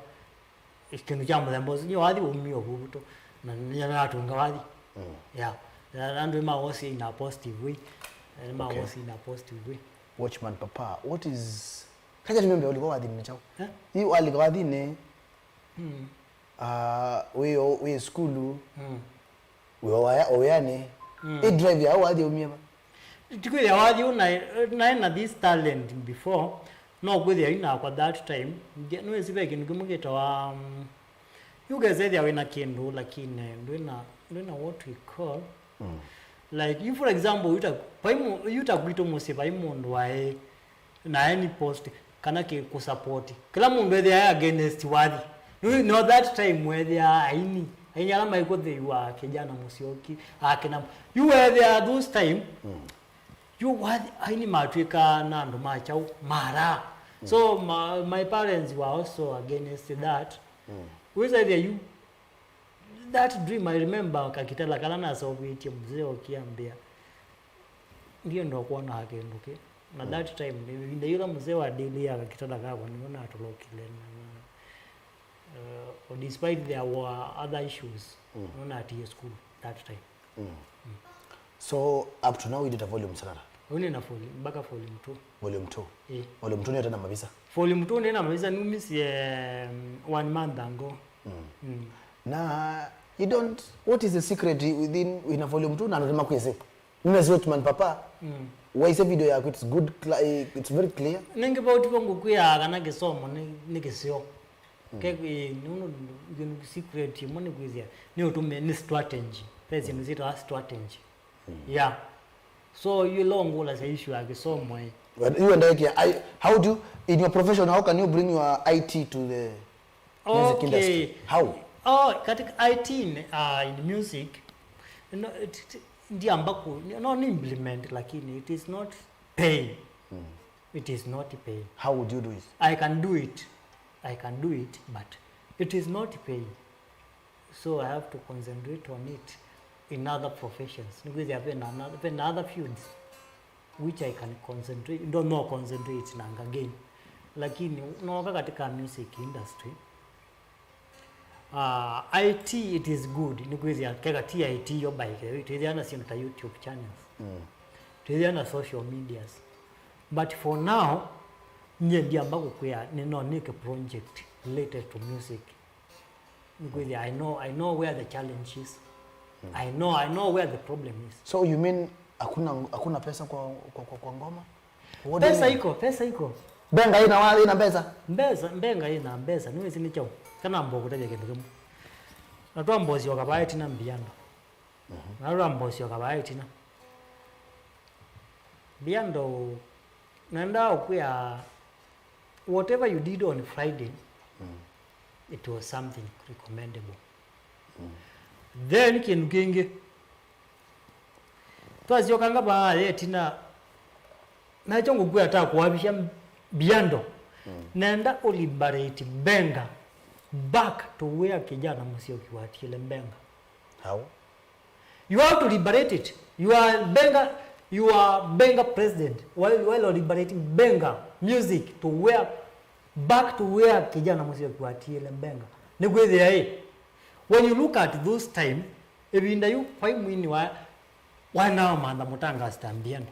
Kĩndũ kya mũthemba ũsu, nĩ wathi umie ũvuvuto, na nĩnatunga wathi. Mm. Yeah. Na andũ nĩmawosie in a positive way. Na nĩmawosie in a positive way. Watchman Papa, what is, kaja nimembe ulikuwa wathi ni chao? Eh? Hii walika wathi ni, mm, ah, wĩ, wĩ skulu, mm, wĩ waya, wĩanĩ. Mm. Ĩ drive ya wathi umie ba? Tikwĩthĩa wathi ũna, naĩ na this talent before, no kwĩthĩa inakwa that time. Ndia-, nĩwĩsĩ ve kĩndũ kĩmwe kĩtawa, um, Yu ũkethĩa wĩna kĩndũ, lakini ndwĩna, ndwĩna what we call, mm, like, you, for example, yu ta, vai mũ-, yu ta kwitũ mũsyĩ vai mũndũ waĩ na any post kana kĩ kũsupport. Kĩla mũndũ ethĩa against wathi. You know, that time wethĩa aini, aini ala maikũthĩiwa, Kijana Mũsyoki, akina, yu wethĩa those time, mm, yu wathi, aini matw'ĩka na andũ ma kyaũ, mara. Mm. So my, my parents were also against that. Mm. Wĩsa ethĩa yu that dream, I remember kakitala kala naseũvĩtye mzee ũkĩambĩa, ndienda kuona kĩndũ kĩ. Na, mm, that time, nĩ ĩvinda yĩla mzee wa daily ya kakitala kakwa nĩwe natũlokile na, na, uh, despite there were other issues, mm, nĩwe natie school that time. Mm. Mm. So, up to now, you did a volume sana? Ũu nĩ na volume, mpaka volume two. Volume two? Eh. Volume two nĩ ĩte na mavisa? Volume two nĩ na mavisa, numisye, um, one month ago. Mm. Mm. Na you don't, what is the secret within, in a volume two? Na ndio makwese. Nina Zotman papa. Mm. Waise video yako, it's good, cla-, eh, it's very clear. Nĩngĩ vauti vongo kwĩa kana kĩsomo nĩ, nĩ kĩseo. Mm. Ke, eh, nũndũ, nũndũ secret ĩmwe nĩ kwĩthĩa, nĩ ũtũmĩe, nĩ strategy. Ve syĩndũ syĩtawa strategy. Mm. Yeah. So, yu ĩla ũngũlasya issue ya kĩsomo, eh. But you and I, I, how do you, in your profession, how can you bring your I T to the music industry? Okay. How? Oh, katika I T in, uh, in music, no, it, it, ndiamba ku, no, ni implement, lakini it is not paying. Mm. It is not paying. How would you do it? I can do it. I can do it, but it is not paying. So I have to concentrate on it in other professions. Nĩkwĩthĩa ve na another, ve na other fields which I can concentrate, ndo no concentrate nanga again. Lakini nooka katika music industry, uh, I T, it is good. Nĩkwĩthĩa keka ti I T yo by the way, twĩthĩa na syĩndũ ta YouTube channels. Mm. Twĩthĩa na social medias. But for now, nyie ndiamba kũkwĩa nĩ no nĩke project related to music. Nĩkwĩthĩa, I know, I know where the challenge is. Mm. I know, I know where the problem is. So you mean hakuna, hakuna pesa kwa, kwa, kwa, kwa ngoma? What do you mean? Pesa iko, pesa iko. Mbenga ina wa, ina pesa? Mbesa, mbenga ina mbesa. Nĩwĩsĩ nĩ kyaũ? Kana mbo kũtavya kĩndũ kĩmwe. Na twambosyoka vaa ĩtina mbiando. Mhm. Na twambosyoka vaa ĩtina. Mbiando, nenda ũkwĩa, whatever you did on Friday, mm, it was something recommendable. Mm. Then kĩndũ kĩngĩ, twasyokanga vaa ĩtina, nakyo ngũkwĩa ta kũavisya mbiando, mm, nenda ũliberate Mbenga back to where Kijana Mũsyoki watiele Mbenga. How? You have to liberate it. You are Benga, you are Benga president. While, while you're liberating Benga music to where, back to where Kijana Mũsyoki watiele Benga. Nĩkwĩthĩa ĩ, when you look at those time, ĩvinda yu vai mwini wa, waendaa ũmantha mũtangaasi ta Mbiando.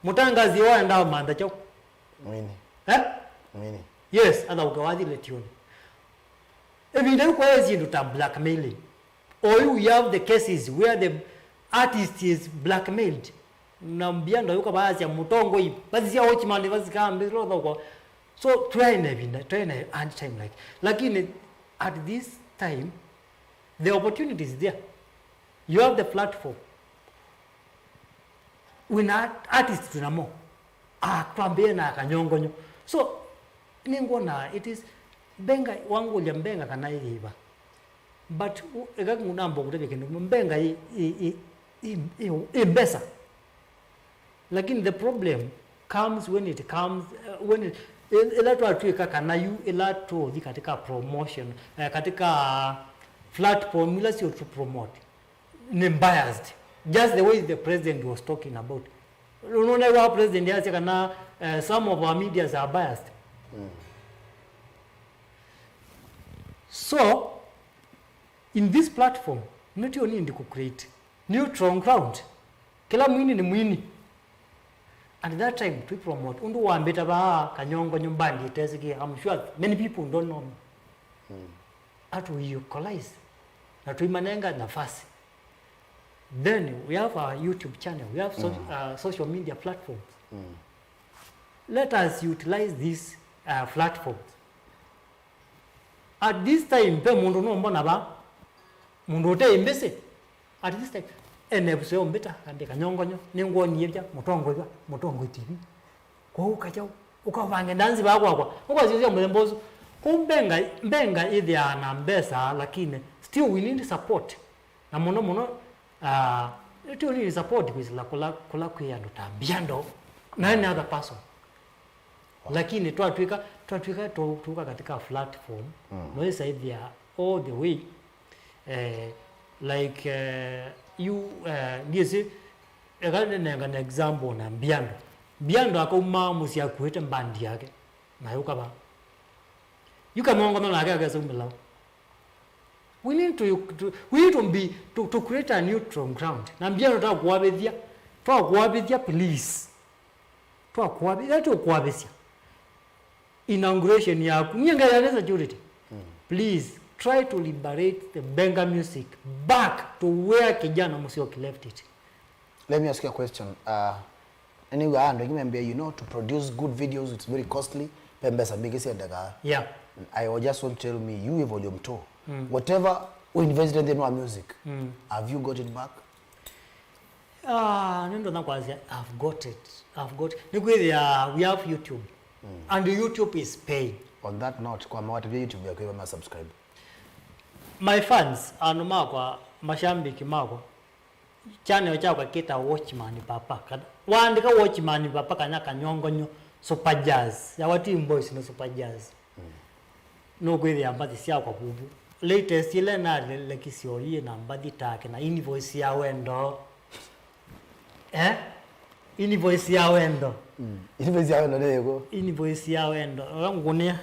Mũtangaasi waendaa ũmantha kyaũ? Mwini. Eh? Mwini. Yes, athaũke wathi letioni. Ĩvinda yu kwaĩ syĩndũ ta blackmailing. Or you have the cases where the artist is blackmailed. Na Mbiando yuka vaasya mũtongoi, vasisya watchman, vasika mbĩlo thokwa. So, twaĩ na ĩvinda, twaĩ na hard time like. Lakini at this time, the opportunity is there. You have the platform. Wĩna artist twĩnamo. Ah, twambĩe na Kanyongonyo. So, nĩngwona it is, Mbenga, wangũlya Mbenga kana ĩ yĩva. But, u-, eka namba kũtavya kĩndũ kĩmwe, Mbenga ĩ, ĩ, ĩ, ĩ, ĩ, ĩ mbesa. Lakini the problem comes when it comes, uh, when it, ĩ-, ĩla twatw'ĩka kana yu, ĩla tũthi katika promotion, eh, katika platform ila sio to promote, nĩ biased. Just the way the president was talking about. Unaona wa president yasya kana, eh, some of our medias are biased. Mm. So, in this platform, nĩtyo nĩndĩ kũ create neutral ground. Kĩla mwini nĩ mwini. And that time, twi promote. Ũndũ wambĩta vaa Kanyongonyo band ĩtesĩkĩe, I'm sure many people don't know me. Mm. Atu we equalize. Na tũimanenga nafasi. Then we have our YouTube channel. We have so-, mm, uh, social media platforms. Mm. Let us utilize these, uh, platforms. At this time, pe mũndũ nũmbona va, mũndũ ũte mbĩsĩ. At this time, ene episode ũmbĩta, kambĩ kanyongonyo, nĩngwonie vya, mũtongoiwa, mũtongoi T V. Kwoou kajaũ, ũkavange ndanzi vaa kwakwa. Ũkwasya sya mũthemba ũsu. Kwoou mbenga, mbenga ĩthĩaa na mbesa, lakini still we need support. Na mũno mũno, ah, still we need support kwĩsĩla kũla, kũla kwĩ andũ ta Mbiando, na any other person. Lakini twatw'ĩka, twatw'ĩka tũ-, tũka katika platform, mm, no ĩsaithia all the way. Eh, like, eh, you, eh, ndiĩsĩ, eka nengane example na Mbiando. Mbiando akaumaa mũsyĩ akuĩte mbandi yake, na yũka va. Yu kamongoma nake akesaumĩla. We need to, to, we need to be, to, to create a neutral ground. Na Mbiando twakuavĩthya, twakuavĩthya, please. Twakuavĩthya, tũkuavĩsya. Inauguration yaku. Nyie ngeya nĩ security. Mm. Please, try to liberate the benga music back to where kijana Musyoki left it. Let me ask you a question. Uh, anyway, andũ aingĩ membea, you know, to produce good videos, it's very costly. Pe mbesa mbingĩ syendaga. Yeah. I just want to tell me, you volume two. Mm. Whatever we invested in our music, mm, have you got it back? Ah, nĩndona kwasya, I've got it. I've got it. Nĩkwĩthĩa, we have YouTube. Mm. And YouTube is paying. On that note, kwa mawatavya YouTube yaku ĩva ma subscribe. My fans, andũ makwa, mashambiki makwa, channel kyakwa kĩta Watchman Papa. Kana, waandĩka Watchman Papa kana Kanyongonyo, Super Jazz. Yawa ti Boys, nĩ Super Jazz. Mm. Nũkwĩthĩa mbathi syakwa vuvu. Latest ĩla nalekisye oyu yĩ na mbathi take na invoice ya wendo. Eh? Invoice ya wendo. Mm. Invoice ya wendo nĩ yĩkũ? Invoice ya wendo. Ũla ngũkũnĩa.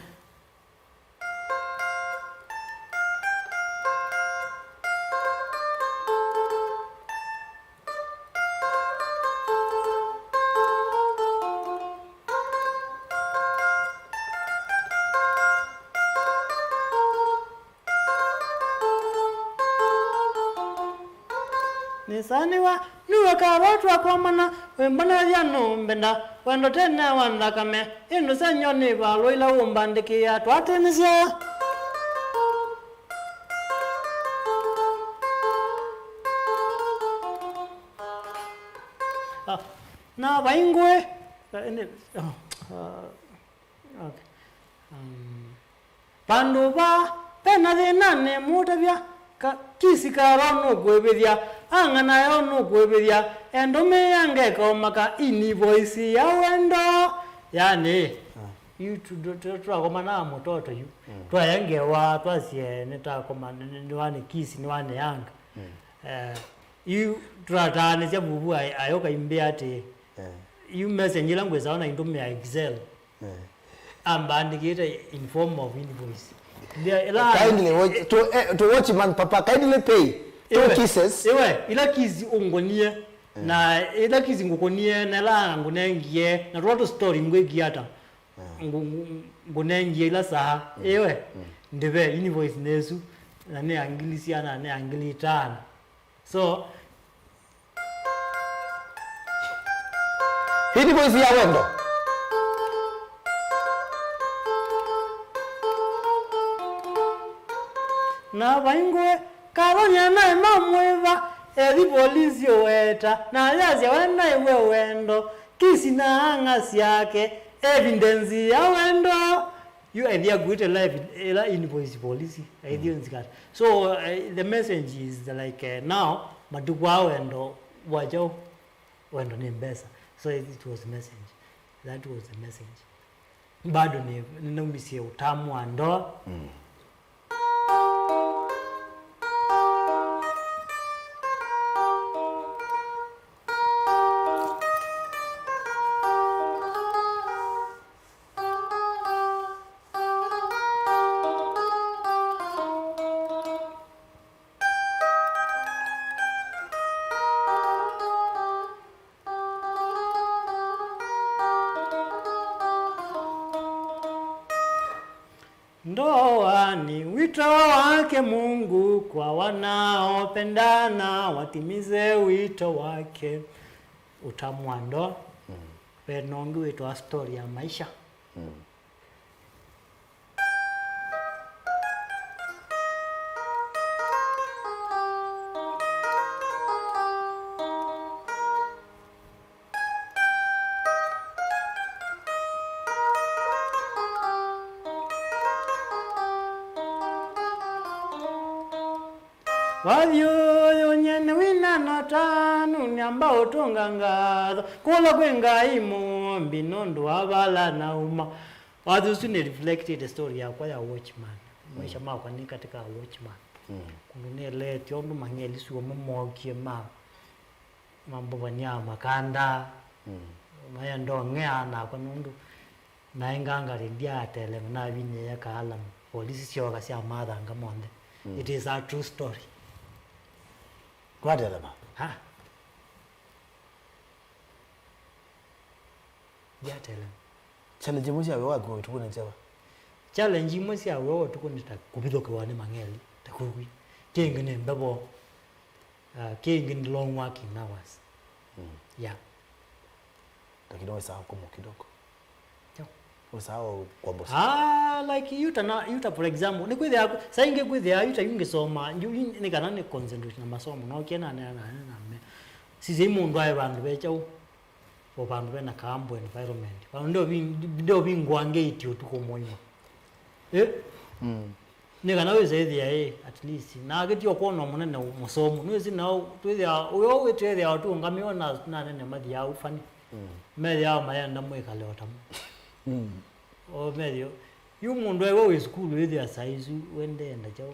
Nĩsanĩwa nĩwe kava twakomana, wĩmbonethya nũmbenda, wendo tene wa nthakame, ĩndũ senyo nĩ valũ ila ũmbandĩkĩĩa twatĩnĩsya. Ah, na vai ngũĩ. Ah, ĩndĩ, ah, ah, okay. Um, vandũ vaa vena thĩna nĩmũtavya, ka-, kisi karo nũkwĩvĩthya, ang'anayo nũkwĩvĩthya, endũmĩĩa ngeka ũmaka invoice ya wendo. Yani, ah, yu tu-, tu-, tu-, twakomana na mũtoto yu. Mm. Twaya ngewa, twasye nĩtakoma, nĩ-, nĩ-, nĩwanĩ kisi, nĩwanĩanga. Mm. Eh, yu tũrataanĩsya vuvu ay-, ayũka imbĩa atĩ, eh, yu message ĩla ngwĩsawa na itũmĩa Excel. Eh. Ambandĩkĩte in form of invoice. Ndia, ĩla kindly watch, to, eh, to watch man papa, kindly pay two kisses. Iwe, ila kisi ũngũnie, eh, na ila kisi ngũkũnie, na ila ngũnengie, na tũla tũ story ngwĩkie ata. Eh. Ngũ-, ngũ-, ngũnengie ila saa. Mm. Iwe, mm, ndĩve invoice nĩsu, na nĩ ya ngili siana, nĩ ya ngili itano. So, hii nĩ voice ya wendo. Na vaingwe, kavonya naĩ mamwĩva, ethi polisi ũweta, na yasya we naĩ we wendo, kisi na ang'a syake, evidence ya wendo. Yu ethi akuĩte live ĩla invoice polisi, ethi, mm, nzikata. So, eh, the message is like, eh, now, matukũ aa wendo wa kyaũ? Wendo nĩ mbesa. So it was message. That was the message. Bado nĩ, nĩnaumisye ũtamu wa ndoa. Mm. Ndoa ni wito wake Mungu kwa wanaopendana, watimize wito wake. Utamu wa ndoa. Mm. Ve nongi wĩtawa story ya maisha. Mm. Wathi ũyũ nyene wĩna nota, nũnyamba ũtũnga ngatho kũla kwĩ Ngai Mũmbi nũndũ wa vala nauma. Wathi ũsu nĩ reflected story yakwa ya Watchman. Maisha makwa nĩ katika Watchman. Kũndũ nĩeleetye ũndũ mang'eli suo mamookie ma mambũvany'a makanda, maya ndong'ea nakwa nũndũ naĩ ngangari ndyatelema, navinyĩĩa kaalamu, polisi syooka syamathanga monthe. It is a true story. Ndwatelema? Ha? Ndyatelema. Challenge imwe sya wĩa waku ũtukũ nĩ nzeva? Challenge imwe sya wĩa wa ũtukũ nĩ ta kũvithũkĩwa nĩ mang'eli, ta kũkw'a. Kĩngĩ nĩ mbevo. Uh, kĩngĩ nĩ long working hours. Yeah. Lakini wĩsaa kũmũ kidogo. Yo. Wĩsaa kwambosa. Ah, like yuta na yuta, for example, nĩ kwĩthĩa saa ingĩ kwĩthĩa yuta yungĩsoma nĩ kana nĩ concentrate na masomo no kĩna na na na me. Sisi mũndũ aĩ vandũ ve kyaũ, o vandũ vena kambo environment, vandũ ndio vi ndio vingwangĩtye ũtukũ mũima. Eh? Nĩ kana wĩse ĩthĩa ĩ, at least. Na akĩtio kwona mũnene mũsomu. Nĩwĩsĩ nao, twĩthĩa, ũyo wĩtwĩthĩa ũtũngamĩwa na, na nene mathiaa ũfani. Methĩawa mayenda mwĩkale o tamo. O methĩo, yu mũndũ aiwe wĩ sukulu wĩthĩa saa isu, we ndenda kyaũ.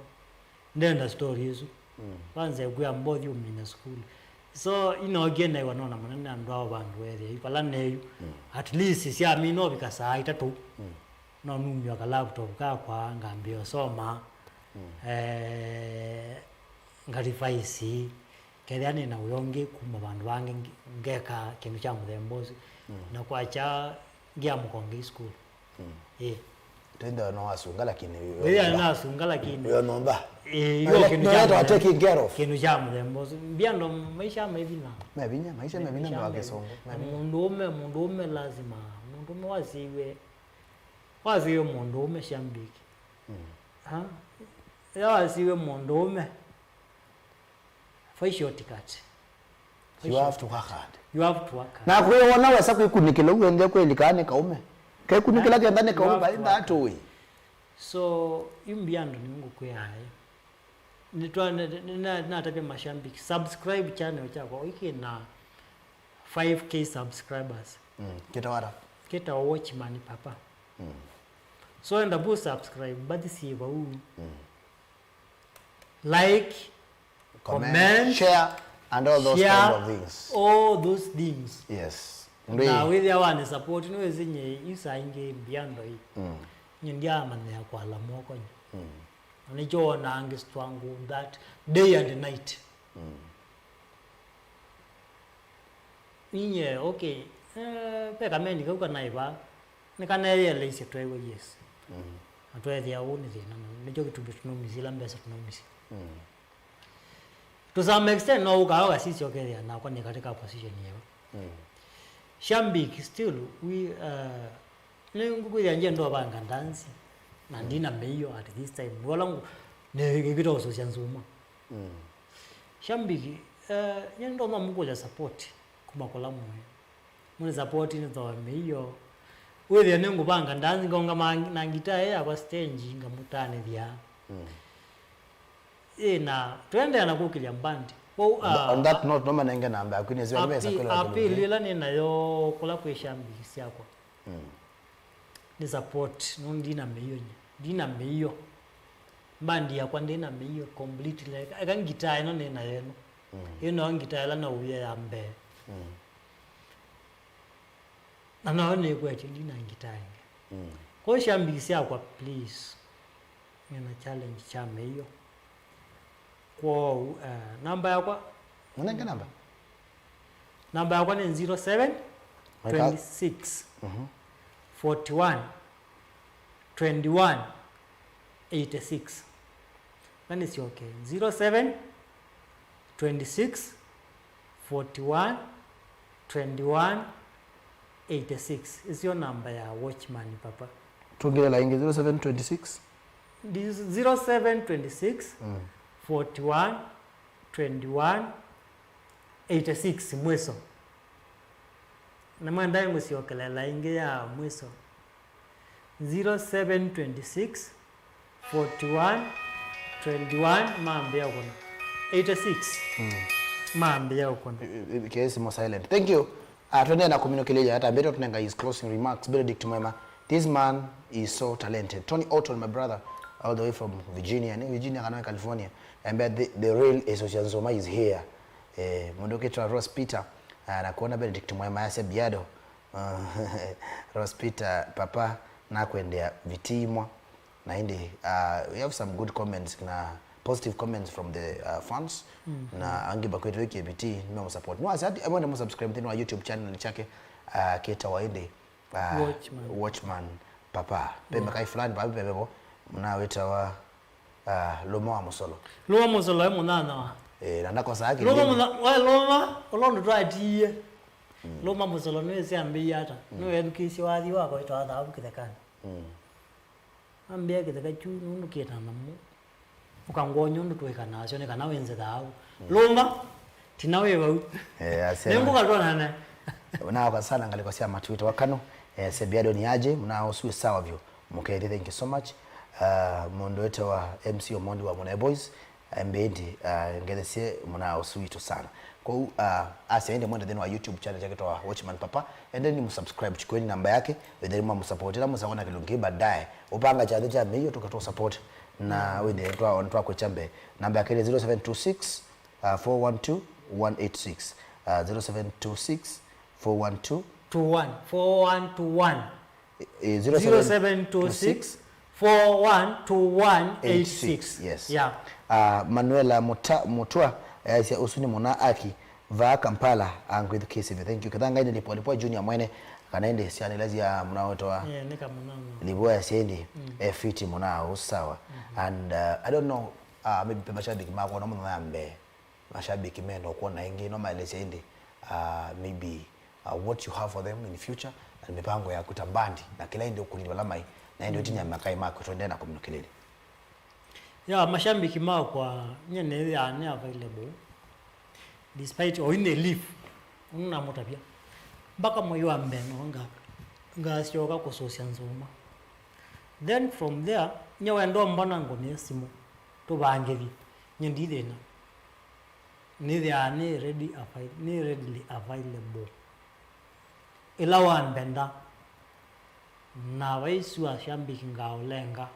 Ndenda story isu. Kwanza ĩkwĩa mbothi ũmina sukulu. So, inokie naiwa nona mũnene andũ ao vandũ wethĩa, yu vala neyu. At least, syamina ũvika saa itatũ. No numya ka laptop kakwa, ngambĩa ũsoma, eh, nga revise, kethĩa nĩ na wĩa ũngĩ kuma vandũ vangĩ nge- ngeka kĩndũ kya mũthemba ũsu. Na kwakya ngiamũka ũngĩ school. Ĩĩ. Twĩthĩwa no wasunga lakini wĩthĩa nasunga lakini wĩo nyũmba. Ĩĩ, yu kĩndũ kya mũthemba, taking care of. Kĩndũ kya mũthemba ũsu. Mbia ndo maisha me vinya. Me vinya, maisha me vinya ndo wa kĩsũngũ. Na mũndũ ũme, mũndũ ũme lazima, mũndũ ũme wasiwe Wasiwe mũndũũme Shambiki. Ha? Ĩla wasiwe mũndũũme, vai shortcut. You have to work hard. You have to work hard. Na kwĩ wona wesa kwĩkunĩkĩla ũu wende kwĩlika nĩ kaũme. Kekunĩkĩla kenda nĩ kaũme, you have to work hard. That way. So, yu mbia andũ nĩngũkwĩa ĩ. Nĩtwa- nĩ- nĩ- na- natavya mashambiki, subscribe channel kyakwa, ĩkĩ na five K subscribers. Mm, kĩtawa ata? Kĩtawa Watchman Papa. Mm. So enda vu subscribe, mbathi syĩ vau. Mm. Like, comment, comment, share, and all those share, kind of things. All those things. Yes. Na wĩthĩa wanĩ support, nĩwĩsĩ nyie yu saa ingĩ mbia ndoi. Mm. Nyie ndiamanyĩa kwala moko nyie. Mm. Na nĩkyo wonaa ngĩ struggle that day and night. Mm. Ninyie, okay, eh, ve kamendi kau kanaĩ vaa, nĩkaneeyeleisye tweew'a, yes. Mm. Na tweethĩa ũũ nĩ thĩna, na nĩkyo kĩtumi tũnaumisye ila mbesa tũnaumisye. Mm. To some extent, no ũkaa ũkasisya ũkethĩa nakwa nĩ katika position ĩyo. Mm. Shambik, still, we, uh, nĩngũkwĩthĩa ngyenda ũvanga ndanzi, na ndina mĩio at this time. Wala ngu- nĩkĩta ũsũsya nzuma. Mm. Shambik, eh, nyie ndonya mũkũlya support kuma kũla mũĩ. Mũnĩ support nĩthoe mĩio. Wĩthĩe nĩngũvanga ndanzi, ngongama na ngitaa ĩ yakwa stage, ngamũtanĩthya. Mm. Ĩ, na tũendeea na kũkĩlya mbandi. Kwoou, on, ah, on that note, no manenge namba yaku, nĩsĩ vamesa kwĩlwa appeal ĩla nĩ nayo kũla kwĩ shambiki syakwa. Mm. Nĩ support, no ndina mĩio nyie. Ndina mĩio. Mbandi yakwa ndĩna mĩio completely. Eka, eka ngitaa ĩno nĩ nayo ĩno. Mm. Ĩno ngitaa ĩla naũie ya mbee. Mm. Na nayo nĩkwetye ndina ngitaa ĩngĩ. Mm. Kwoou shambiki syakwa, please. Nĩna challenge kya mĩio. Kwoou, eh, namba yakwa. Mũnenge namba. Namba yakwa nĩ zero seven twenty six, mhm, forty one, twenty one, eighty six. Na nĩsyoke, zero seven twenty six, forty one, twenty one, eighty six. Ĩsyo namba ya Watchman Papa. Tũngĩle ĩngĩ, zero seven twenty six. Zero seven twenty six, mm, forty one, twenty one, eighty six mwiso. Na mwendae ngũsyokelela ĩngĩ ya mwiso. Zero seven twenty six, forty one, twenty one, mambĩa kũna. eighty-six. Mm. Mambia ukuna. Kesi mo silent. Thank you. Uh, tuendee na kumino kelele hata mbele tunenga his closing remarks. Benedict Mwema, this man is so talented. Tony Orton, my brother, all the way from Virginia. Ni Virginia kana California. And the, the real Esocia Nzoma is here. Eh, mundu kitwa Rose Peter, uh, na kuona Benedict Mwema ya Sebiado. Uh, Rose Peter, papa, na kuendea vitimwa. Na indi, uh, we have some good comments na positive comments from the uh, fans. Mm-hmm. Na angi bakwetwe K B T nime musupport. No asati amwe nime subscribe thini wa YouTube channel chake, uh, ketawa indi uh, Watchman. Watchman Papa. Pe, yeah, makai fulani babi bebebo muna wetawa uh, Luma wa Musolo. Luma Musolo e munana wa. Eh, na ndakosa aki. Luma muna wa Luma ulondo twatiye. Mm. Luma Musolo nĩ siambiata. Mm. Nĩ wethukisye wathi wako itawa thabu kithekani. Mm. Ambĩa kĩtheka kyu nũndũ kĩna nyamũ. Ũkangwonya ũndũ twĩka nasyo nĩ kana wĩnze thaavu. Mm. Lũma, tina wĩ vau. Eh, asema. Nĩngũka twonane. Unawaka sana ngaliko sya matuito wakano. Eh, Sebiado ni aje, muna usu sawa vyo. Mukeli, thank you so much. Uh, mundu wetawa M C Omondi wa Mune Boys. Mbindi, uh, ngethesie muna usu witũ sana. Kwoou, uh, asya indi mwende thĩnĩ wa YouTube channel chake twa Watchman Papa. Endeni musubscribe, chukweni namba yake, wetheni mwa musupport. Ĩla musakona kĩlungu kĩĩ baadaye, upanga kyathĩ kya mĩio tũkatũ support. Na wende twa, twa kwĩcha mbee. Namba yake nĩ zero seven two six, uh, four one two, one eight six. Uh, zero seven two six, four one two. Two one, four one two one. Eh, zero seven two six, four one two one eight six. Yes. Yeah. Uh, Manuela Muta, Mutwa, eh, aisya, "Usu ni muna aki, vaa Kampala, angwithukisivye." Thank you. Kethangai ni lipwa, lipwa Junior mwene, kana indi syana ila sya muna wetwa. Yeah, ni kamunana. Lipwa ya siendi, mm, eh, fiti muna, usawa. Mm-hmm. And, uh, I don't know, uh, maybe pe mashabiki makwa na muna ya mbee. Mashabiki menda ũkwona ĩngĩ, no maelesya ĩndĩ, uh, maybe, uh, what you have for them in future, na mĩpango yaku ta mbandi, na kĩla ĩndĩ ũkũlilye vala mai, na ĩndĩ ũtinya makai maku tũendee na kũminũkĩlĩlya. Ya, mashabiki makwa, nyie nĩthĩaa nĩ available, despite o in the leave, ũnamũtavya. Mpaka mwei wa mbee no nga-, ngasyoka kũsũsya nzũma. Then from there, nyie wenda ũmbona ngũnĩe simũ, tũvangĩthye, nyie ndi thĩna. Nĩthĩaa nĩ ready avail-, nĩ readily available. Ĩla wambenda, na vai sure shabiki ngaũlenga.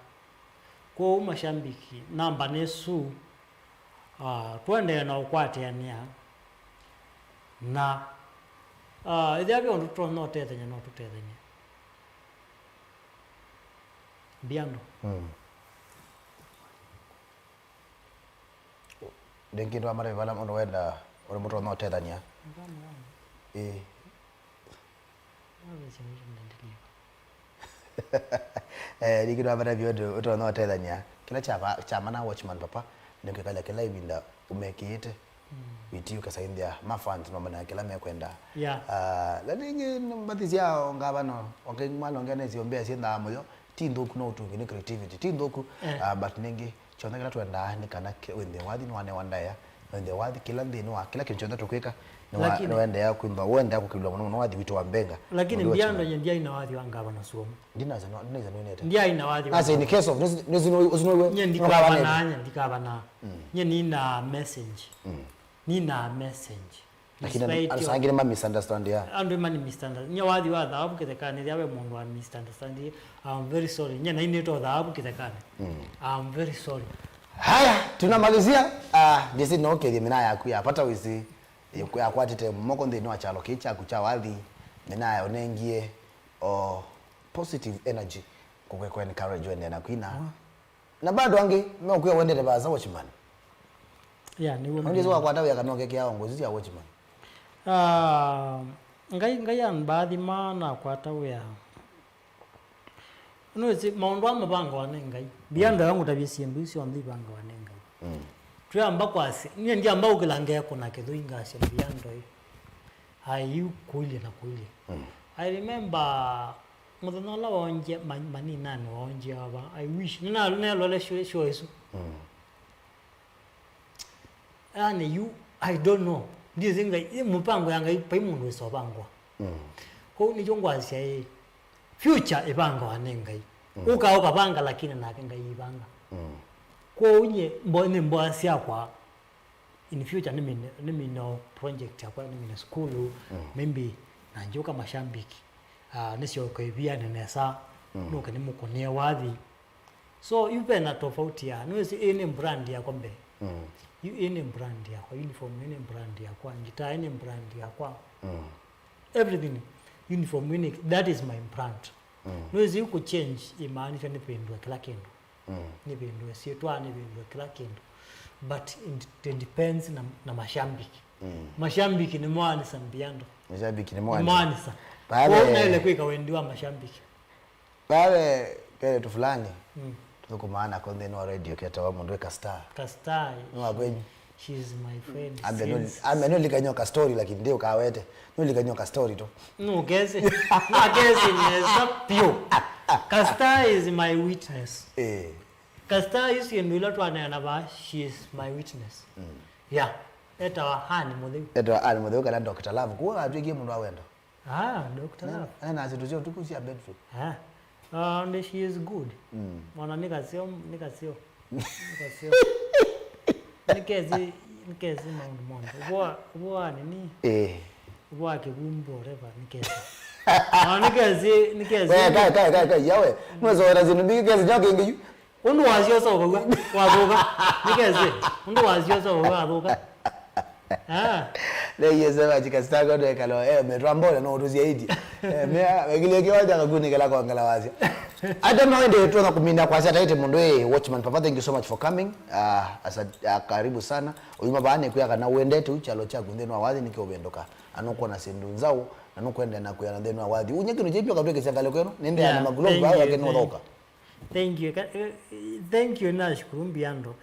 Kwoou mashabiki, namba nĩ su, ah, tũendee na ũkwatĩanĩa. Na, ah, ĩthĩa ve ũndũ tũtonya ũtethany'a, no tũtethany'e. Mbiando. Mm. Rĩngĩ ndwamata vala mũndũ wenda ũndũ mũtonya ũtethany'a. Ĩĩ. Eh, rĩngĩ ndwamata vyũ ũndũ ũtonya ũtethany'a. Kĩla kya va-, kya mana Watchman Papa, nĩ kwĩkalya kĩla ĩvinda ũmekĩĩte. Mm. Wĩti ũkasainthĩa ma fans mamanya kĩla mekwenda. Yeah. Ah, la rĩngĩ mbathi sya ngavana, onge mwana onge nesi ombea siendaa mũyo, ti nthũku no ũtungi nĩ creativity, ti nthũku, eh, ah, but nĩngĩ kyonthe kĩla twendaa nĩ kana ke-, wĩnthĩe wathi nĩwanewa ndaĩa, na wĩnthĩe wathi kĩla nthĩnĩ wa kĩla kĩndũ kyonthe tũkwĩka, nĩwa-, lakini nĩwaendeea kwĩmba, ũendeea kũkĩlw'a mũno mũno wathi witũ wa mbenga. Lakini Mũndũ wa Mbiando Chimani. Nye ndiaĩ na wathi wa ngavana Suomi. Ndinasa no, ndinasa nĩwonete. Ndiaĩ na wathi wa As in case of, nĩsi-, nĩsi-, nĩsi-, nĩsi-, nĩsi-, nye ndikavanaa, nye ndikavanaa. Mm. Nye nina message. Mm. Nina message. Lakini andũ, despite andũ of angĩ nĩma misunderstand, yeah. Andũ mani misunderstand. Nye wathi wa thawabu kĩthekanĩ, ĩthĩa ve mũndũ wa misunderstand, I'm very sorry. Nye nainĩtwo thawabu kĩthekanĩ. Mm. I'm very sorry. Haya, tunamalizia. Ah, ndisi no kethie mina yaku ya pata wisi, yakwatite moko nthĩnĩ wa kyalo kĩĩ kyaku kya wathi, mina ya ũnengie o positive energy, kũkwĩkwa encourage wende na kwina. Ah. Na bado angĩ meũkwĩa wendete vaasa Watchman. Yeah, nĩw'o. Nĩwĩsĩ wakwata wĩa kana ũkekĩaa ongo isu sya Watchman. Ah, Ngai, Ngai ambaathima nakwata wĩa. Nĩwĩsĩ maũndũ aa mavangawa nĩ Ngai. Mbiando ya ngũtavye syĩndũ isu syonthe ivangawa nĩ Ngai. Mm. Twĩamba kwasya, nyie ndiamba ũkĩla ngekũna kĩthũi ngasya Mbiando ĩ. Ai, yu kũilye na kũilye. Mm. I remember mũthenya ũla waonje ma-, maninani waonje ava. I wish. Nĩna-, nĩnalole show, show ĩsu. Mm. Yani, yu, I don't know. Ndiĩsĩ Ngai, ĩ mũpango ya Ngai, vai mũndũ wĩsa ũvangwa. Mm. Kwoou nĩkyo ngwasya ĩ, future ĩvangawa nĩ Ngai. Mm. Ũka ũkavanga, lakini nake Ngai ivanga. Mm. Kwoou nyie, mbo-, nĩ mboa syakwa, In future nĩmine, nĩmine o project yakwa, nĩmine sukulu, maybe na ngyũka Mashambiki, ah, nĩsyoka ĩvianĩ nesa, nũke nĩmũkũnĩe wathi. So yu vena tofauti ya, nĩwĩsĩ ĩĩ nĩ brand yakwa mbee. Yu ĩĩ nĩ brand yakwa, uniform ĩĩ nĩ brand yakwa, ngitaa ĩĩ nĩ brand yakwa. Everything, uniform ĩĩ nĩ, that is my brand. Nĩwĩsĩ yu kũchange ĩmaanisha nĩvĩndũe kĩla kĩndũ. Nĩvĩndũe syĩtwa, nĩvĩndũe kĩla kĩndũ. But it, it depends na, na Mashambiki. Mashambiki nĩmoanĩsa Mbiando. Mashambiki nĩmoanĩsa. Nĩmoanĩsa. Vale. Kwoou naĩle kwĩka wendi wa Mashambiki. Vale, keletu fulani. Tũthũkũmaa nako nthĩnĩ wa radio ketawa mũndũ wĩ Kastar. Kastar. Nĩ wa kwenyu? She is my friend. Ambe nũ-, since ambe nũlikany'o ka story, lakini ndi ũkawete. Nũlikany'o ka story tu. Nũkesi. Nũkesi nesa piũ. Kastar is my witness. Eh. Kastar yu syĩndũ ila twaneana vaa, she is my witness. Yeah. Etawa Anne Mũtheu. Etawa Anne Mũtheu kana Doctor Love. Kuwa atwĩkie mũndũ wa wendo. Ah, Doctor Love. Ena syĩndũ sya ũtukũ sya bedroom. Ah. Uh, and she is good. Ona nĩ kaseo, nĩ kaseo. Nĩ kaseo. Nĩkesi, nĩkesi maũndũ monthe. Ũvũa, ũvũa nini? Eh. Ũvũa kĩvumbu, whatever, nĩkesi. Ah, nĩkesi, nĩkesi. We, kai, kai, kai, kai, yawe. Nĩwezoera syĩndũ mbingĩ kesi nyo kĩngĩ yu. Ũndũ wasyosa ũkauga, wathũka. Nĩkesi. Ũndũ wasyosa ũkauga, wathũka. Ah. Neyesema chikasitaka ndo ekalo, eh, metwa mbona no utuziaidi. Eh, mea, wekile kiwa cha kakuni kala kwa ngala wasya. Hata no ende tuona kumina kwa sata ite mundu, eh, Watchman Papa, thank you so much for coming. Ah, asa, ah, karibu sana. Uyuma baane kuya kana wendete uchalo cha kunde no wathi nike ubendoka. Ano kuona sindu nzao, na nukwenda na kuya na ndeno wathi. Unye kinu chepyo katweke changale kwenu, nende ana magulo bayo yake no thoka. Thank you. Ka-, eh, thank you, nashukuru Mbiando.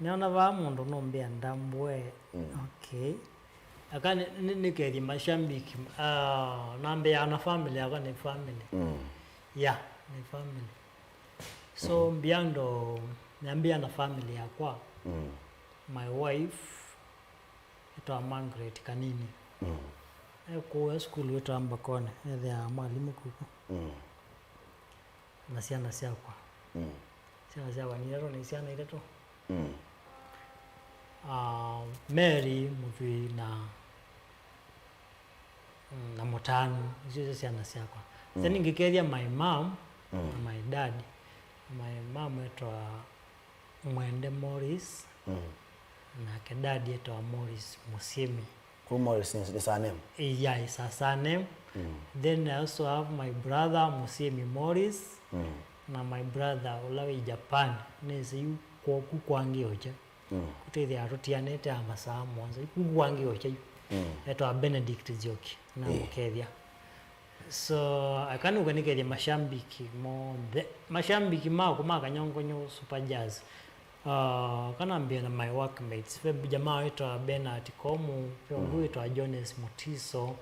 Nĩona vaa mũndũ nũmbĩa ndambũe. Okay. Aka nĩ, nĩ, nĩkethye Mashambiki. Ah, nambĩaa na family yakwa nĩ family. Yeah, nĩ family. So, Mbiando, nambĩaa na family yakwa. My wife, ĩtawa Margaret Kanini. Ekũũ e sukulu ĩtawa Mbakone, ethĩaa mwalimũ kuku. Na syana syakwa. Syana syakwa nĩ itatũ, nĩ syana itatũ. Ah, Mary, Mũthwii na, na Mũtanu, icio syo syana syakwa. Then ngĩkethya my mom na my dad. My mom etwa Mwende Morris, nake dad etwa Morris Mũsyĩmi. Kũu Morris nĩ, nĩ surname? Yeah, it's a surname. Then I also have my brother Mũsyĩmi Morris, na my brother ũla wĩ Japan, nĩsĩ yu kwoku kwangĩ ocha. Kũtwĩthĩa tũtianĩte a masaa mũonza, yu kwoku kwangĩ ocha yu. Etwa Benedict Nzioki, na mũkethya. So, akanũka nĩkethya Mashambiki monthe. Mashambiki maku ma Kanyongonyo Super Jazz. Ah, kanambĩa na my workmates. Ve jamaa wĩtwa Bernard Komu, ve ũngĩ wĩtwa Jones Mutiso,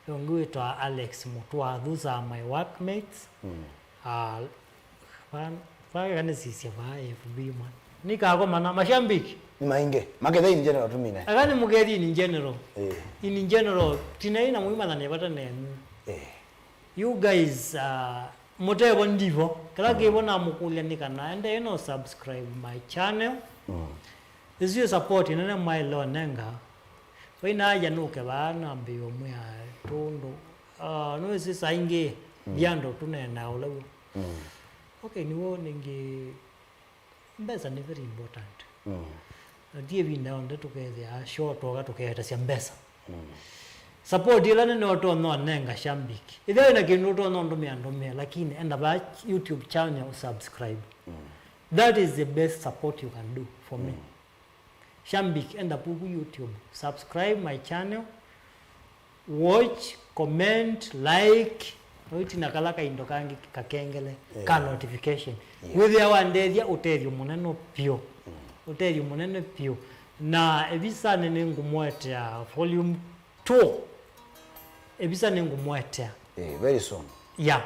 ve ũngĩ wĩtwa Alex Mutua. Those are my workmates. Ah, va-, vaka nĩsisya vaa F B mwa. Nĩkakomana Mashambiki. Nĩ maingĩ. Maketha in general tumine. Aka nĩ mũkethi in general. Eh. In general, tinai na mũimathane vata nenyu. Eh. You guys, uh, mũtevo ndivo. Kĩla kĩvo namũkũlya nĩ kana ende no subscribe my channel. Ĩsu ĩ support nene mwaĩle ũnenga. Vaina aja nũke vaa nambĩĩe ũmwĩa tũndũ. Uh, nĩwĩsĩ saa ingĩ, mm, Mbiando tũneenaa ũla w'o. Mm. Okay, nĩw'o nĩngĩ mbesa nĩ very important. Mm. Na ti ĩvinda yonthe tũkethĩa show twoka tũkeetasya mbesa. Mm. Support ĩla nene ũtonya ũnenga Shambiki. Ĩthĩa wĩna kĩndũ ũtonya ũndũmĩa, ndũmĩa, lakini enda vaa YouTube channel usubscribe. Mm. That is the best support you can do for me. Mm. Shambiki, enda puku YouTube, subscribe my channel, watch, comment, like, ũitina kala kaindo kangĩ kakengele, eh, ka notification. Yeah. Wĩthĩa wandethya ũtethyo mũnene vyũ. Mm. Ũtethyo mũnene vyũ. Na evisanĩ nĩngũmũetea volume two. Evisa nĩngũmũetea. Eh, very soon. Yeah.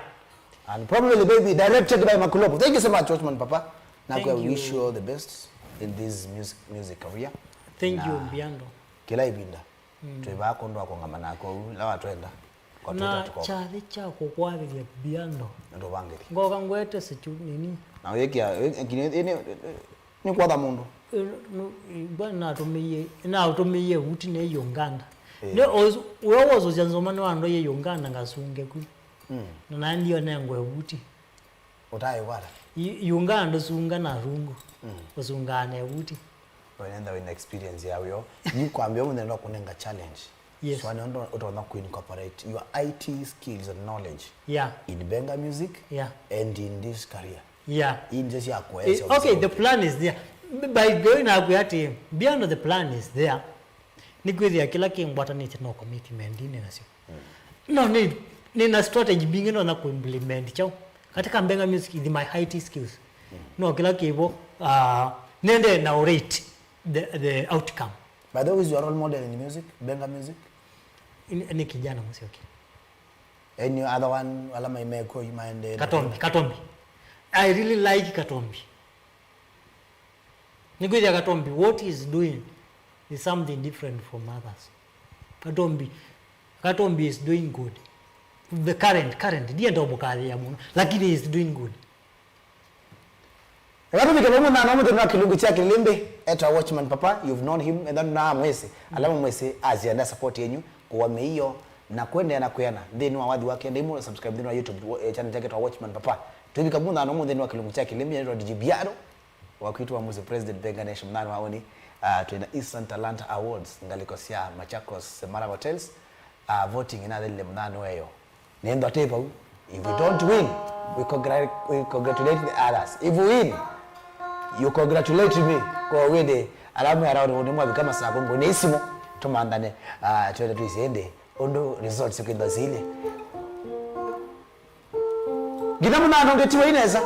And probably maybe directed by Makulopo. Thank you so much, Watchman Papa. Thank you. Nakwĩa, we wish you all the best in this music, music career. Thank you, Mbiando. Na kĩla ĩvinda, mm, twĩ vaa kũndũ wa kũngama nako ũu, la watwenda. Kwa Twitter na tuko. Kyathĩ kya kũkwavĩthya Mbiando. Nĩtũvangĩthya. Ngoka ngwete situ nini. Na wĩkĩa, wĩ-, nginya, nĩ, nĩ, nĩ kwatha mũndũ. Nũ- nũ- Bwana natũmĩie, natũmĩie vuti nĩ Uganda. Eh. Nĩ os- we wososya nzoma nĩ wandwaie Uganda ngasunge ku. Mm. Na naendie nengwe vuti. Ũtaĩkwata? Yu- Uganda ndũsunga na rungu. Mm. Ũsungaa na vuti. Wenenda wĩna experience ya wĩo. Yu kwambia mũthenya no kũnenga challenge. Yes. So, nĩ ũndũ ũtonya ku incorporate your I T skills and knowledge Yeah. in Benga music Yeah. and in this career. Yeah. Ii nzĩa sya Eh, kuesya okay, the plan is there. B- By the way, nakwĩa atĩ, beyond the plan is there, nĩkwĩthĩa kĩla kĩngwatanĩte no commitment nĩ nasyo. No, nĩ, nĩ na strategy mbingĩ no na ku implement chao. Katika Benga music, is my I T skills. No kĩla kĩvo, uh, nende na rate the, the outcome. By the way, who is your role model in music, Benga music? Ni, ni kijana Musyoki. Any other one, ala mai meko maende? Katombi, Katombi. I really like Katombi. Nĩkwĩthĩa Katombi, what he is doing is something different from others. Katombi, Katombi is doing good. The current, current, ndienda ũmũkathĩa mũno, lakini he is doing good. Eka tũvike vamwe na mũthenya wa kĩlungu kya kĩlĩmbĩ, etwa Watchman Papa, you've known him, ethwa nũnamwĩsĩ, ala mamwĩsĩ, azienda support yenyu, kũwa mĩio, na kũendeea na kwĩana nthĩnĩ wa wathi wake, ndĩmũ subscribe nthĩnĩ wa YouTube wa- eh, channel yake etwa Watchman Papa. Tũivika mũthenya wa mũthenya wa kĩlungu kya kĩlĩmbĩ, etwa D J Biaro, wakwitũ wa Musi President Benga Nation, mũthenya wa ũnĩ, ah, twĩna Eastern Talent Awards, ngalĩko sya Machakos, Semara Hotels, ah, voting ĩnathelile mũthenya weyo. Nĩ nthwa tĩ vau. If we don't win, we, congratulate, we congratulate the others. If we win, you congratulate me. Kwa wĩndĩ, ala mwĩ around nĩ mwavika masako ngũnĩ isimũ, tũmanthane, ah, twende twĩsĩ ĩndĩ ũndũ results kwĩthwa silĩ. Nginya mũnano ngĩtiwa inesa.